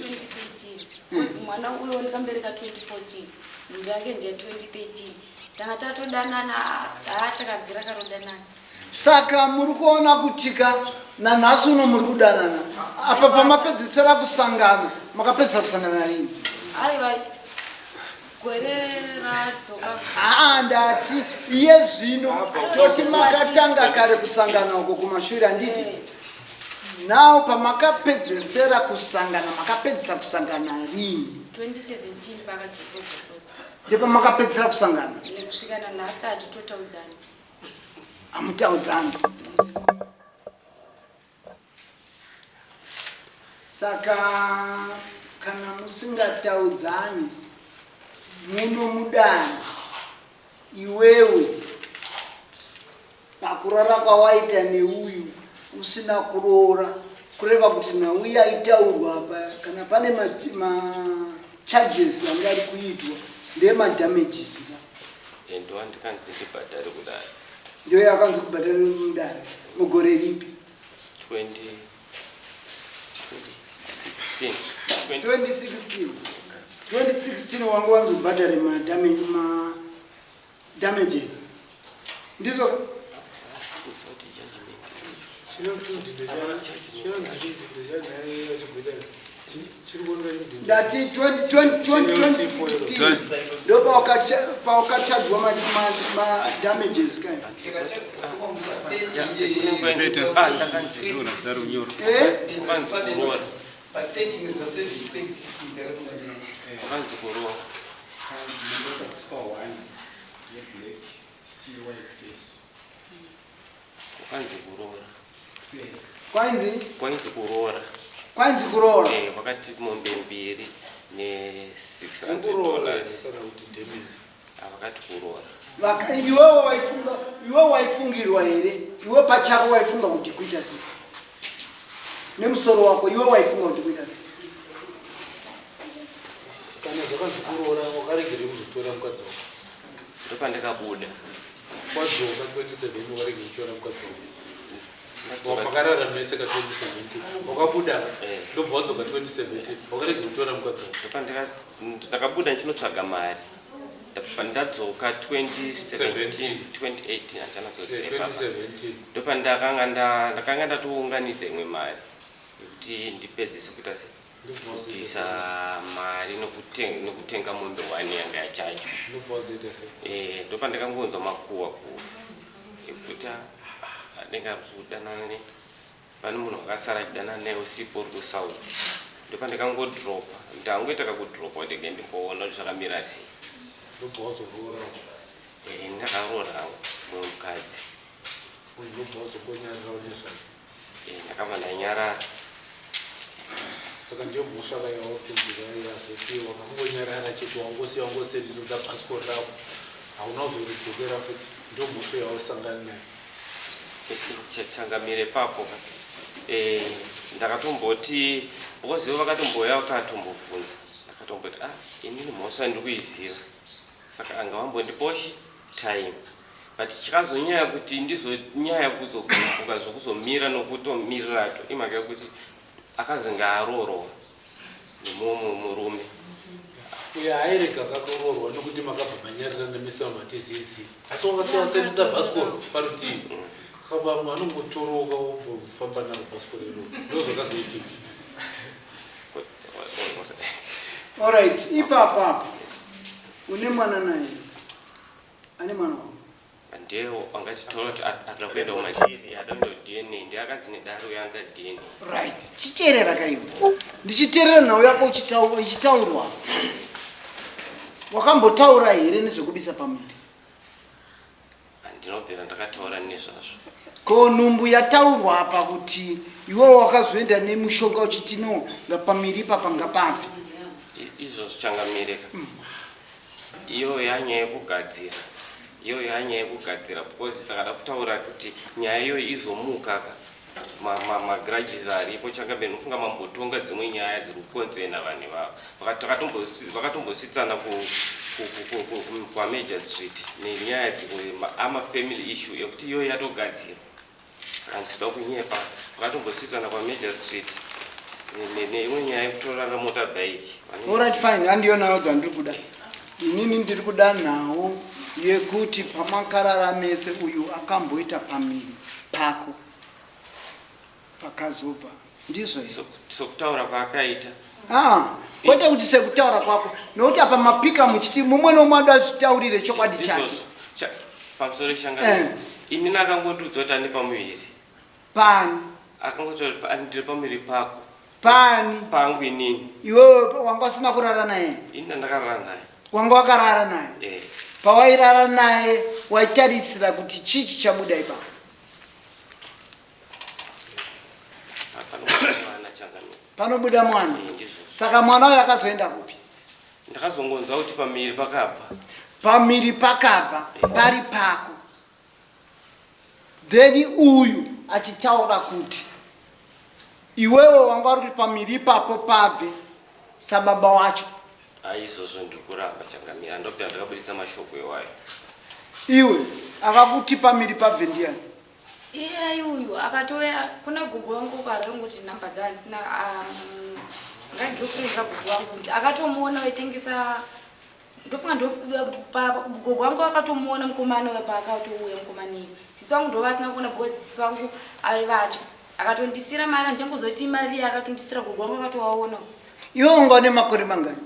because mwana uyo ndikambereka 2014, nhumbi yake ndiya 2013. Tanga tatodanana, haa, takabvira karodanana.
Saka muri kuona kutika nanhasi uno muri kudanana. Apa pamapedzisira kusangana, makapedzisira kusangana rini?
Aiwa, gore radzoka.
Aa, ndati iye zvino toti makatanga kare kusangana uko kumashure, handiti? Now pamakapedzesera kusangana, makapedzisa kusangana rini?
2017 pakadzoka kubva South.
Ndepamakapedzisira kusangana?
Nekusvika nanhasi hatitotaudzani.
Hamutaudzani. Saka kana musingataudzani muno mudani, iwewe pakurara kwawaita neuyu usina kuroora, kureva kuti nhau yaitaurwa apa, kana pane macharges anga ari kuitwa, ndemadamages ka?
Ndo andikanzi ndibhadhare kudai.
Ndiyo yakanzi kubhadhara mudare mugore ripi?
20 2016.
2016. 2016 wanga wanzi ubhadhare madamages, ndizvo?
Kuzoti judgment.
Ndati 2016 ndo paukachadzwa madamages kai?
Ah, ndakanzi
Eh?
Kwanzi kuroora.
Pa 30 mwedzi wa 7 2016 ndakatonga nyaya yacho.
Kwakanzi kuroora.
Ndakaiswa one yeblack still white face.
Kwakanzi kuroora.
Sei?
Kwainzi?
Kwainzi kuroora.
Kwainzi kuroora.
Eh, vakati mombe mbiri ne 600
Kuroora
dollars.
kana kuti damage.
Ah, vakati kuroora.
Vaka iwewe waifunga iwe waifungirwa here? Iwe pachako waifunga kuti kuita sei? Nemusoro wako iwe waifunga kuti kuita sei?
Kana zvakanzi kuroora wakaregerei kuzotora mukadzi wako?
Ndopandakabuda.
Wadzoka 2017 wakarega kutora mukadzi wako. Makarara mese ka 2017. Wakabuda
Eh.
ndobva wadzoka 2017 wakarega kutora mukadzi wako.
Ndopandaka ndakabuda ndichinotsvaga mari. Ndadzoka 2017 2018 handichanatsoziva
Eh,
ipapa.
2017.
Ndopandakanga nda- ndakanga ndatounganidza imwe mari yekuti ndipedzise kuita sei kubvisa mari nekutenga mombe one yanga yachacho.
Ndobva wazoita sei?
Eh, ndopandakangonzwa makuwa kuwa ekuti ah, anenge ari kudanana ne pane munhu wakasara achidanana naye usipo uri kusouth. Ndopandakangodropa, ndangoita kakudropa kuti ndenge ndimboona kuti zvakamira sei.
Ndobva wazoroora.
Eh, ndakaroora mumwe mukadzi.
Ndobva wazokonyarirawo nezvake.
Eh, ndakabva ndanyarara.
Saka ndiyo mhosva ka yawakunzi yazopiwa makungonyarara chete wangosiya wangosendedza bhasikoro rako hauna kuzoridzokera futi ndiyo mhosva yausangana nayo.
Changamire papo ka. Eh, ndakatomboti because ivo vakatombouya vakatombobvunza, ndakatomboti ah, inini mhosva ndiri kuiziva saka anga vambondiposhi time, but chakazonyanya kuti ndizonyanya kuzogumbuka zvokuzomira nokutomirirato imhaka yekuti akazi ngaaroorwa nemumwe murume.
Uyo airega kakoroorwa nekuti makabva manyarira nemese vamatizizi asi wakasiya wasendesa bhasikoro parutivi saka vamwe vanongotoroka wombofamba naro bhasikoro iroro ndozvakazoitika.
Alright, ipapa apa une mwana naye? Ane mwana wako?
Ndiye angachitora kuti ada kuenda kumaDNA, ada kuenda kuDNA, ndiye akanzi nedare uyo anoda DNA.
Right, chicherera kaiwe. Ndichiterera nhau yako ichitaurwa. Wakambotaura here nezvekubisa pamuviri?
Handinobvira ndakataura nezvazvo.
Ko nhumbu yataurwa apa kuti iwewe wakazoenda nemushonga uchiti no ngapamiri ipapa ngapabve.
Izvozvo changamireka. Iyo yanyaya yekugadzira. Iyo yanyaya yekugadzira because takada kutaura kuti nyaya iyoyo izomuka ka. Magrudges aripo changamire, nofunga mambotonga dzimwe nyaya dziri kukonzena vanhu ivava. Vakatombositsana kwaMajor Street nenyaya dzimwe ama family issue ekuti iyoyo yatogadzirwa. Saka ndisida kunyepa, vakatombositsana kwaMajor Street neimwe nyaya yekutorana motorbike.
Alright, fine, handiyo nhau dzandiri kuda. Inini ndiri kuda nhau yekuti pamakarara mese uyu akamboita pamiri pako pakazobva, ndizvo here?
Sokutaura kwaakaita.
Ah, kwete kuti sekutaura kwako, nokuti apa mapika muchiti mumwe nomwe ada zvitaurire chokwadi chake.
Ndizvozvo. Pamusoro changamire. Inini akangondiudza kuti ane pamuviri.
Pani?
Akangoti ndiri pamuviri pako.
Pani?
Pangu inini.
Iwewe wanga usina kurara naye?
Ini ndakarara naye.
Wanga wakarara naye?
Eh.
Pawairara naye waitarisira kuti chii chichabuda ipapo?
Panobuda mwana changamire.
Panobuda mwana?
Eh, ndizvo.
Saka mwana uyu akazoenda kupi?
Ndakazongonzwa kuti pamiri pakabva.
Pamiri pakabva pari pako. Then uyu achitaura kuti iwewe wanga uri kuti pamiri ipapo pabve sababa wacho.
Aizvozvo ndiri kuramba changamire, handobvira ndakabuditsa mashoko iwayo.
Iwe akakuti pamiri pabve ndiani?
Iye uyu akatouya kuna gogo wangu ukarongoti namba dzaanzina ngagirlfriend ragogo wangu akatomuona waitengesa, ndofunga gogo wangu akatomuona mukomana uya paakatouya mukomana iyo. Sisi vangu ndo vasina kuona because sisi vangu aivatya. Akatondisira mari, handichangozoti mari iya akatondisira gogo wangu akatovaona.
Iwe wanga une makore mangani?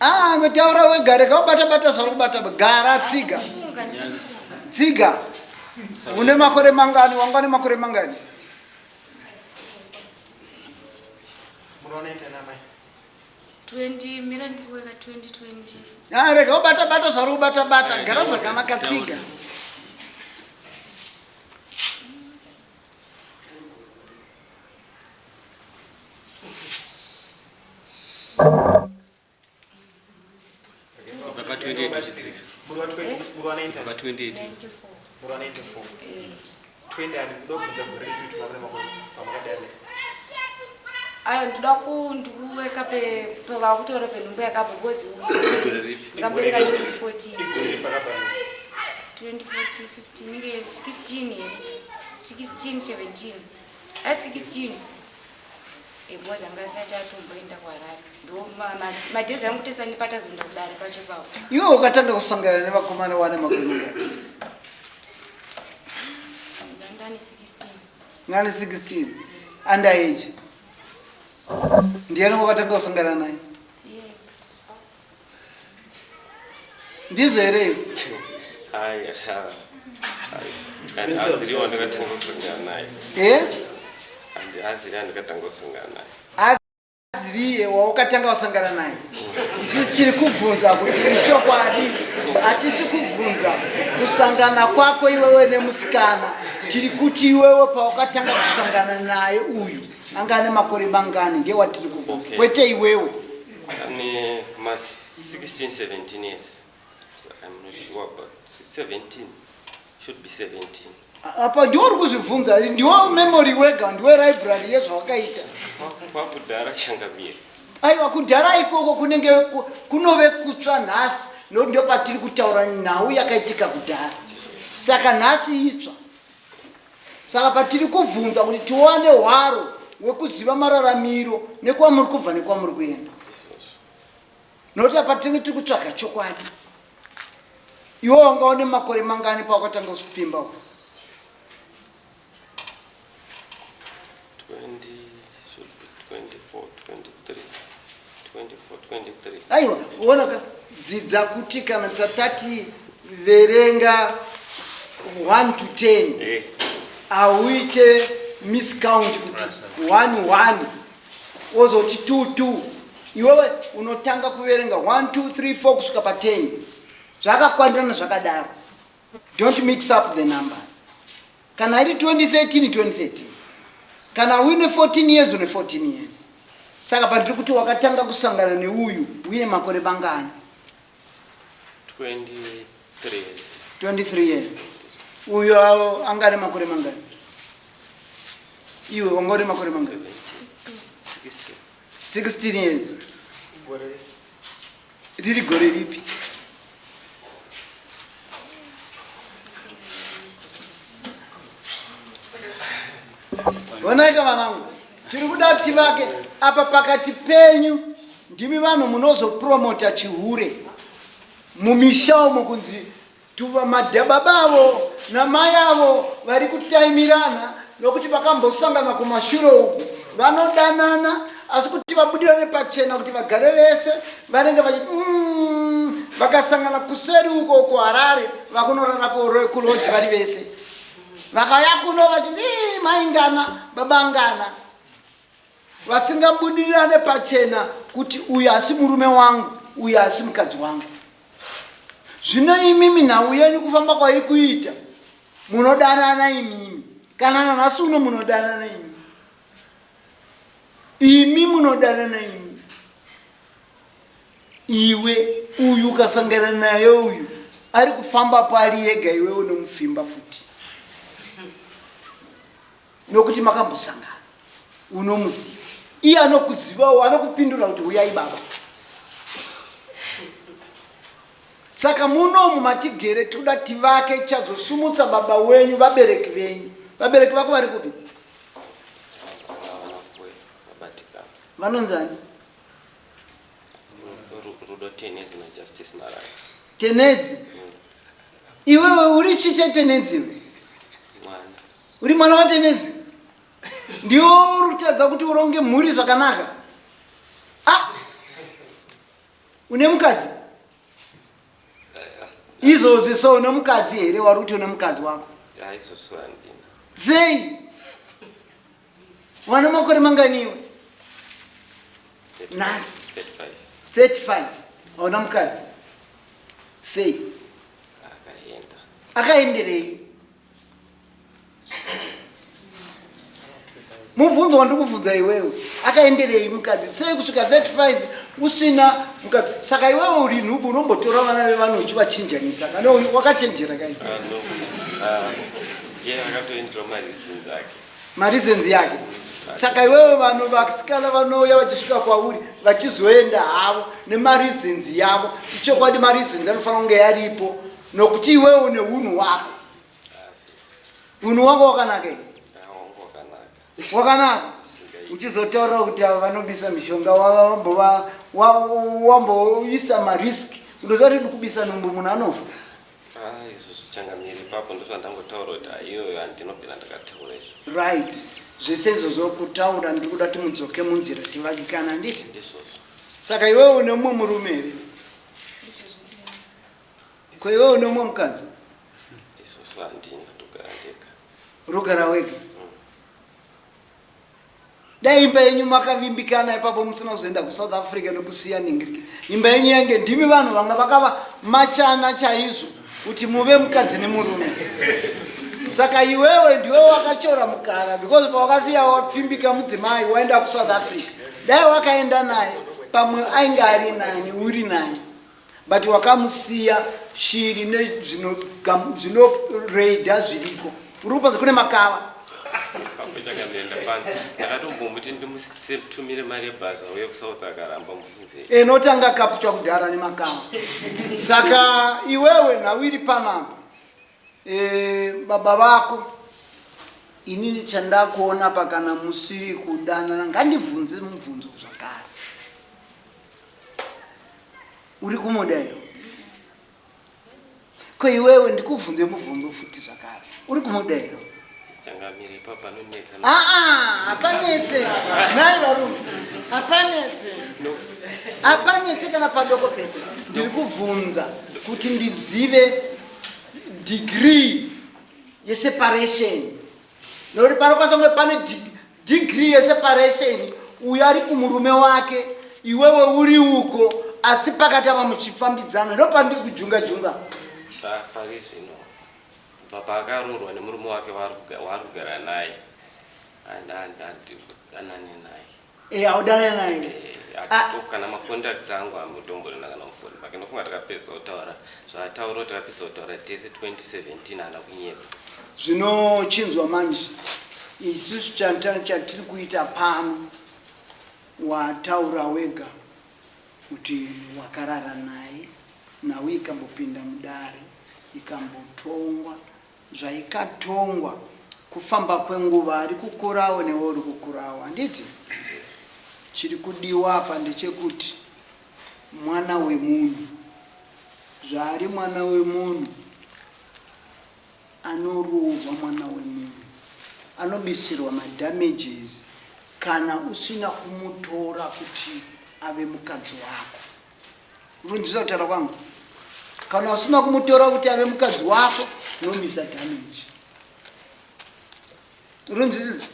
Ah, taura wega, rega ubata bata zvauri kubata, gara tsiga. Tsiga. Une makore mangani? Wanga une makore mangani?
20 mira ndikuweka 2020.
Ah, rega ubata bata zvauri kubata bata, gara zvakanaka tsiga.
Kubva pa 28 uchidzika.
Muri wa 90
Kubva 28.
Muri wa 94. 20 ani kuda kubvunza gore ripi kuti makore makore pamakadana.
Ayo ndoda ku ndikuweka pe pavakutaura penhumbu yakabva because
Gore ripi?
kambereka 2014.
Igore ripi pakabva nhumbu?
2014 15 inge 16 here 16 17 a 16 because anga asati atomboenda kuHarare ndo madhezi angu tesani patazoenda kudare pacho papo.
Iwe ukatanga kusangana nevakomana wane makore mangani?
Ndandani 16.
Ngani 16 under age. Ndiani wakatanga kusangana naye?
Iye.
Ndizvo here iwe?
Ai, aziriwo ndakatanga kusangana naye.
Eh?
Aziri andakatanga kusangana naye.
Aziriye wawakatanga kusangana naye. Isusu tiri kubvunza kuti ichokwadi, hatisi kubvunza kusangana kwako iwewe nemusikana. Tiri kuti iwewe pawakatanga kusangana naye uyu anga ane makore mangani, ndiye watiri kubvunza.
Okay.
Kwete iwewe.
Ane ma 16 17 years. I'm not sure but 17 should be 17.
Apa ndiwe uri kuzvibvunza, ndiwe memory wega, ndiwe library yezvawakaita.
Kwakudhara changamire.
Aiwa, kudhara ikoko kunenge kunove kutsva nhasi, nokuti ndo patiri kutaura nhau yakaitika kudhara, saka nhasi itsva. Saka patiri kubvunza kuti tiwane hwaro hwekuziva mararamiro nekwamuri kubva nekwamuri kuenda, nokuti apa tinenge tiri kutsvaga chokwadi. Iwe wanga une makore mangani pawakatanga kupfimba uku?
20 should be 24 23 24 23.
Aiwa, uonaka, dzidza kuti kana tatati verenga 1 to 10, hauite miscount kuti 1 1 wozoti 2 2. Iwewe unotanga kuverenga 1 2 3 4 kusvika pa10, zvakakwandirana zvakadaro. Don't mix up the numbers. Kana iri 2013, 2013. Kana uine 14 years, une 14 years. Saka pandiri kuti wakatanga kusangana neuyu uine makore mangani?
23 years.
23 years. Uyo awo anga ane makore mangani? Iwe wanga une makore mangani?
16.
16 years. Riri gore ripi? Onaika vanangu, tiri kuda kuti vake apa pakati penyu. Ndimi vanhu munozopromota chihure mumisha umo, kunzi tuva madhababa avo namai avo vari kutaimirana nokuti vakambosangana kumashure uku, vanodanana, asi kuti vabudirane pachena kuti vagare vese vanenge vachiti vakasangana kuseri uko kuHarare, vakunorara kulodge vari vese, vakauya kuno vachiti, "Ii, maingana babangana," vasingabudirane pachena kuti uyu asi murume wangu, uyu asi mukadzi wangu. Zvino imimi nhau yenyu kufamba kwairi kuita, munodanana imimi, kana nanhasi uno munodanana imi, imi munodanana imi. Iwe uyu ukasangana naye uyu ari kufamba pari yega, iwe unomupfimba futi nokuti makambosangana, unomuziva, iye anokuzivawo, anokupindura kuti uyai baba. Saka munomu matigere toda tivake chazosumutsa baba wenyu, vabereki venyu. Vabereki vako vari kupi?
Havana kuwe vabatikana.
Vanonzani?
Rudo Tenedzi naJustice Maraya.
Tenedzi. Iwewe uri chi cheTenedzi iwe?
Mwana.
Uri mwana waTenedzi? Ndiwo uri kutadza kuti uronge mhuri zvakanaka. Ah, une mukadzi izvozvi? So une mukadzi here? Wari kuti une mukadzi wako?
Aizvozvo handina.
Sei? Wana makore manganiwe? Nhasi.
35.
35 hauna mukadzi sei?
Akaenda.
Akaenderei? Mubvunzo wandiri kubvunza iwewe, akaenderei mukadzi? Sei kusvika 35 usina mukadzi? Saka iwewe uri nhubu, unombotora vana vevanhu uchivachinjanisa kana wakachenjera kai?
Ah, no. Ah, iye akatoendera mareasons ake.
Mareasons yake. Saka iwewe vanhu vasikana vanouya vachisvika kwauri vachizoenda havo nemareasons yavo, ichokwadi mareasons anofanira kunge yaripo nokuti iwewe une unhu wako. Unhu wako wakanaka here?
Ah, wangu wakanaka.
Wakanaka. Uchizotaura kuti ava vanobisa mishonga, wamboisa marisk, unoziva kuti kubisa nhumbu munhu anofa.
Ah, izvo zvichangamire ipapo ndozvandangotaura kuti aiyoyo handinobvira ndakataura izvo.
Right, zvese izvozvo kutaura ndiri kuda timudzoke munzira tivakikana, handiti?
Ndizvozvo.
Saka iwewe une mumwe murume here? Ko iwewe une mumwe mukadzi?
Izvozvo handina, ndogara ndega.
Rugara wega. Dai imba yenyu makavimbikana ipapo musina kuzoenda kuSouth Africa nokusiya ningirike, imba yenyu yange ndimi vanhu vanga vakava machana chaizvo kuti muve mukadzi nemurume. Saka iwewe ndiwe wakachora mukara because pawakasiya wapfimbika mudzimai waenda kuSouth Africa, dai wakaenda naye pamwe ainge ari nani, uri naye, but wakamusiya shiri nezvinoreidha zviriko, uri kupanza kune makava.
Ipapo chakandienda pano ndakatombomuti ndimutumire mari yebhazi auye kuSouth, akaramba, mubvunzei.
Enotanga kapucha kudhara nemakava. Saka iwewe nhau iri panapa, baba vako, inini chandakuona pa kana musiri kudanana, ngandibvunze mubvunzo zvakare, uri kumuda here? Ko iwewe, ndikubvunze mubvunzo futi zvakare, uri kumuda here?
Changamire, ipapo panonetsa.
Aa, hapanetse nhai varume, hapanetse, hapanetse kana padoko pese. Ndiri kubvunza kuti ndizive degree yeseparation, nokuti panokwanisa kunge pane degree yeseparation. Uyo ari kumurume wake, iwewe uri uko, asi pakati ava muchifambidzana, ndo pandiri kujunga junga.
Pari zvino, kubva paakaroorwa nemurume wake waari kugara naye, handidanani naye.
E, haudanani naye?
Kana macontacts angu amutomborina kana mufoni make. Ndofunga takapedza kutaura zvaataura, takapedza kutaura tese 2017, haana kunyepa.
Zvinochinzwa manje, isusu chatiri kuita pano, wataura wega kuti wakarara naye, nhau ikambopinda mudare ikambotongwa zvaikatongwa. Kufamba kwenguva ari kukurawo, newe uri kukurawo, handiti? Chiri kudiwa apa ndechekuti mwana wemunhu zvaari mwana wemunhu anoroorwa, mwana wemunhu anobisirwa madamages kana usina kumutora kuti ave mukadzi wako. Urunzwisa kutaura kwangu? Kana usina kumutora kuti ave mukadzi wako, unomisa damage. Urunzwisisa?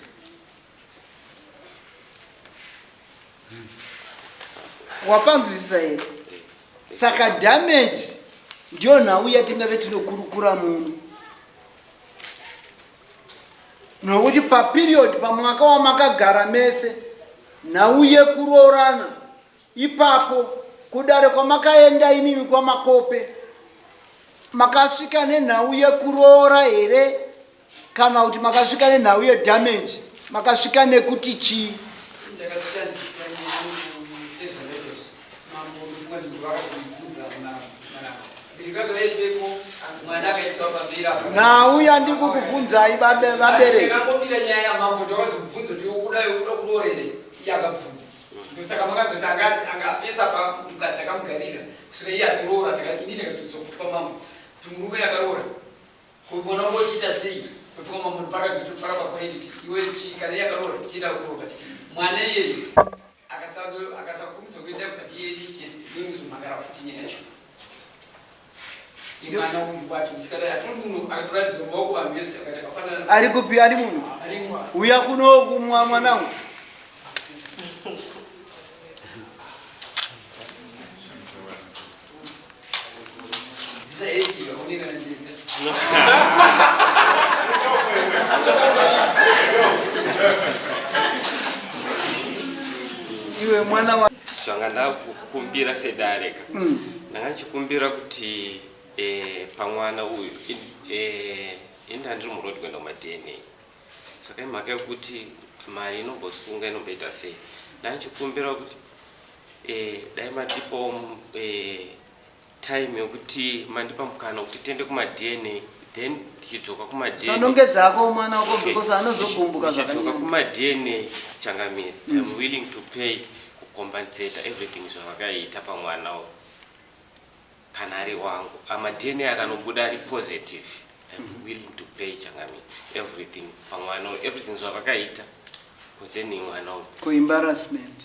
Wapanzwisisa here? Saka damage ndiyo nhau yatingave tinokurukura muno, nokuti paperiod pamwaka wamakagara mese, nhau yekuroorana ipapo, kudare kwamakaenda imimi kwamakope, makasvika nenhau yekuroora here kana kuti makasvika nenhau yedamage? Makasvika nekuti chii?
Ndakasvika sezvandaiizvo, mambo. Ndofunga kuti ndovakazondibvunza maramba ndikanga vaiteko, mwana akaiswa pamberi apa.
Nhau yandiri kukubvunzai, vabereki.
Ndakangomira nyaya yamambo, ndakazomubvunza kuti ukuda uda kuroora here, iye akabvuma. Ndosaka makazoti angati angapesa pa mukadzi akamugarira kusvika iye azoroora. Ini ndakazodzofuta mambo kuti murume akaroora, mwana wangu uchiita sei? Kufunga mambo pakazoti pakapa point kuti iwe chi kana iye akaroora, chienda kuroora, but mwana iyeye akasakurumidza kuenda kumaDNA test, ndomuzomhangara futi nyaya yacho yemwana uyu wacho musikana. Atori munhu akatoratidzwa maoko vanhu vese akati akafanana.
Ari kupi? Ari munhu
Ari
uya kuno kumwa mwanangu. Iwe mwana wa
Zvanga ndakukumbira sedare ka. Ndanga ndichikumbira kuti eh, pamwana uyu eh, ini ndandiri muroad kuenda kumaDNA. Saka imhaka yekuti mari inombosunga inomboita sei. Ndanga ndichikumbira kuti eh, dai matipawo eh, time yokuti mandipa mukana wekuti tiende kumaDNA then tichidzoka kumaDNA.
Sanongedza ako mwana wako because anozogumbuka
Tichidzoka
zvakanyanya.
kumaDNA changamire. I'm willing to pay kucompensate everything zvavakaita pamwana uyu. Kana ari wangu. AmaDNA akanobuda ari positive. I'm willing to pay changamire everything pamwana uyu. Everything zvavakaita concerning mwana uyu.
Kuembarrassment.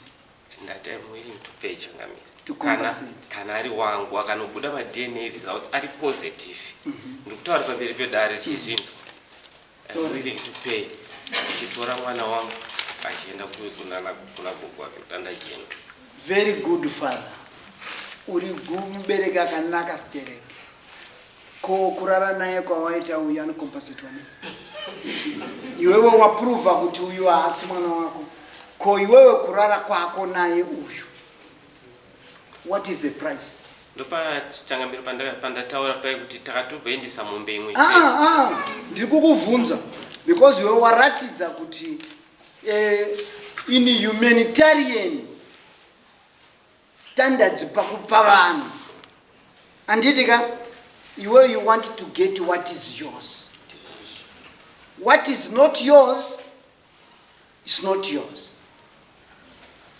Ndati I'm willing to pay changamire.
To
Kana,
compensate.
kana ari wangu akanobuda maDNA results ari positive. Ndikutaura pamberi pedare tichizvinzwa. I'm willing to pay. Ndichitora mwana wangu achienda kuna gogo wake kudanda jena.
Very good father. Uri mubereki akanaka stereki. Ko kurara naye kwawaita uyu anocompensatwa nei? Iwewe waprova kuti uyu haasi mwana wako. Ko iwewe kurara kwako naye uyu, what is the price?
Ndopachangamiro pandataura pai kuti takatoboendesa mombe imwe chete.
Ah, ah, ndiri kukuvhunza because iwe waratidza kuti in humanitarian standards pakupa vanhu, handiti ka, iwe you want to get what is yours. What is not yours is not yours.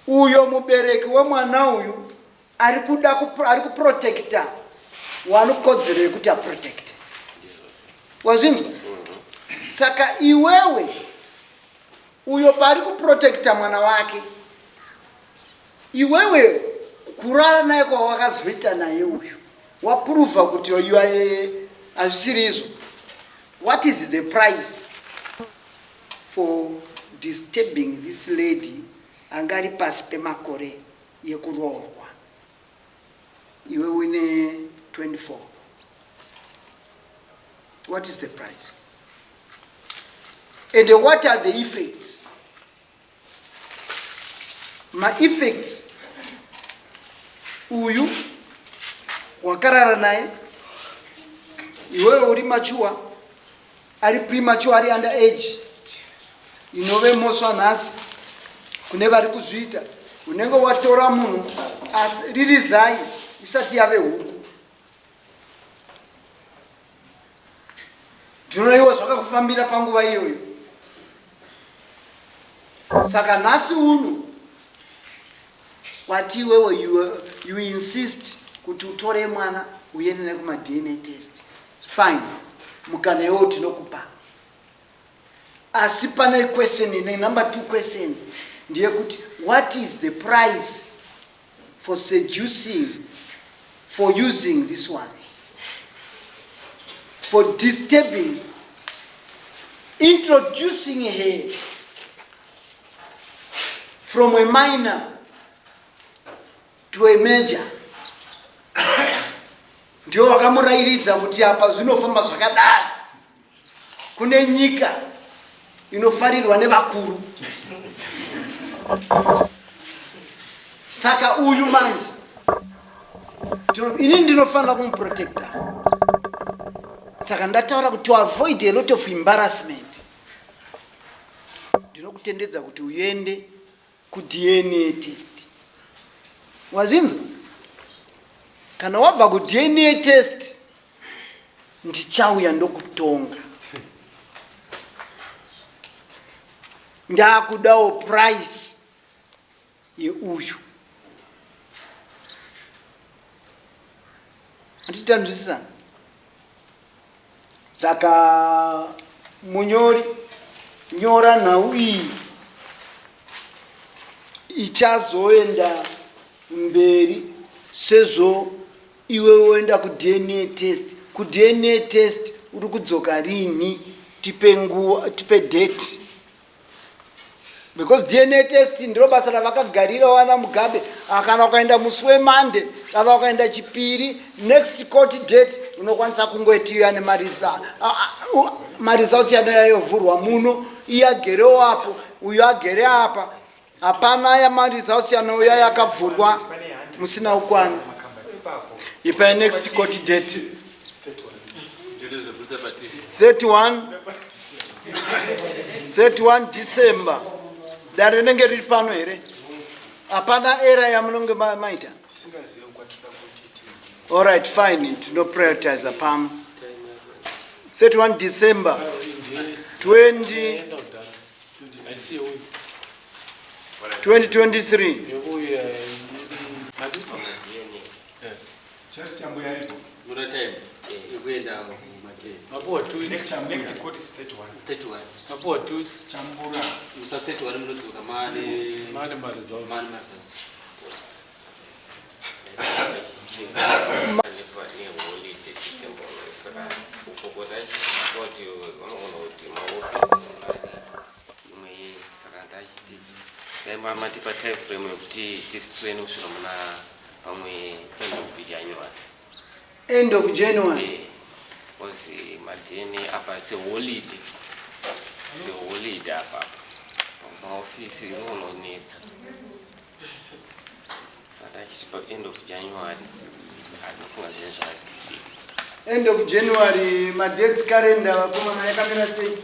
Uyo mubereki wemwana uyu ari kuda ari kuprotecta wanokodzero yekuti aprotecte. Wazvinzwa? Saka iwewe uyo paari kuprotecta mwana wake, iwewe kurara naye kwawakazoita naye uyu waprova kuti you are hazvisiri izvo. What is the price for disturbing this lady anga ari pasi pemakore yekuroorwa, iwe uine 24? What is the price and what are the effects? Maeffects, uyu wakarara naye, iwewe uri mature, ari premature, ari under age, inove mhosva nhasi kune vari kuzviita. Unenge watora munhu asi riri zai isati yave huku. Ndinoiwa zvakakufambira panguva iyoyo. Saka nhasi uno wati iwewe you insist kuti utore mwana uende nekumaDNA test. Fine, mukana iwowo tinokupa, asi pane question ine number two question ndeyekuti what is the price for seducing, for using this one, for disturbing, introducing her from a minor to a major? Ndio wakamurayiridza kuti apa zvinofamba zvakadai, kune nyika inofarirwa nevakuru. Saka uyu manje ini ndinofanira kumuprotecta. Saka ndataura kuti to avoid a lot of embarrassment, ndinokutendedza kuti uende kuDNA test. Wazvinzwa? Kana wabva kuDNA test, ndichauya ndokutonga. Ndakudawo price yeuyu. Handitanzwisisana? Saka munyori, nyora nhau iyi ichazoenda mberi sezvo iwe woenda kuDNA test. KuDNA test uri kudzoka rini? Tipe nguva, tipe date. Because DNA test ndiro basa ravakagarira vana Mugabe. Ah, kana ukaenda musi weMonday kana ukaenda Chipiri, next court date unokwanisa kungoitiwa nemarisa ah, ah, maresults yanoya yovhurwa muno, iye agerewo apo, uyo agere apa, hapana yamaresults yanouya yakavhurwa musina kukwana. Ipai next court date 31 31 December. Dare rinenge riri pano here? Hapana era yamunonge maita. Alright, fine, tinoprioritize pano 31 December 20 2023.
Just chambuya aripo.
Muna time yekuenda kumateni.
Mapuwa 2.
Next next court is 31.
31.
Mapuwa 2.
Chambura.
Musa 31 munodzoka mane
mane maresults.
Mane maresults.
Neholiday December, saka ukokota kuti vanogona kuti maofisi imwe, saka ndachiti dai matipa time frame yekuti tistrain kusvika muna pamwe end of January.
End of January.
Because maDNA apa seholiday, seholiday apa maofisi inononetsa, saka ndachiti pa end of January andinofunga zvinhu zvake.
End of January. Madates, calendar vakomana yakamira sei?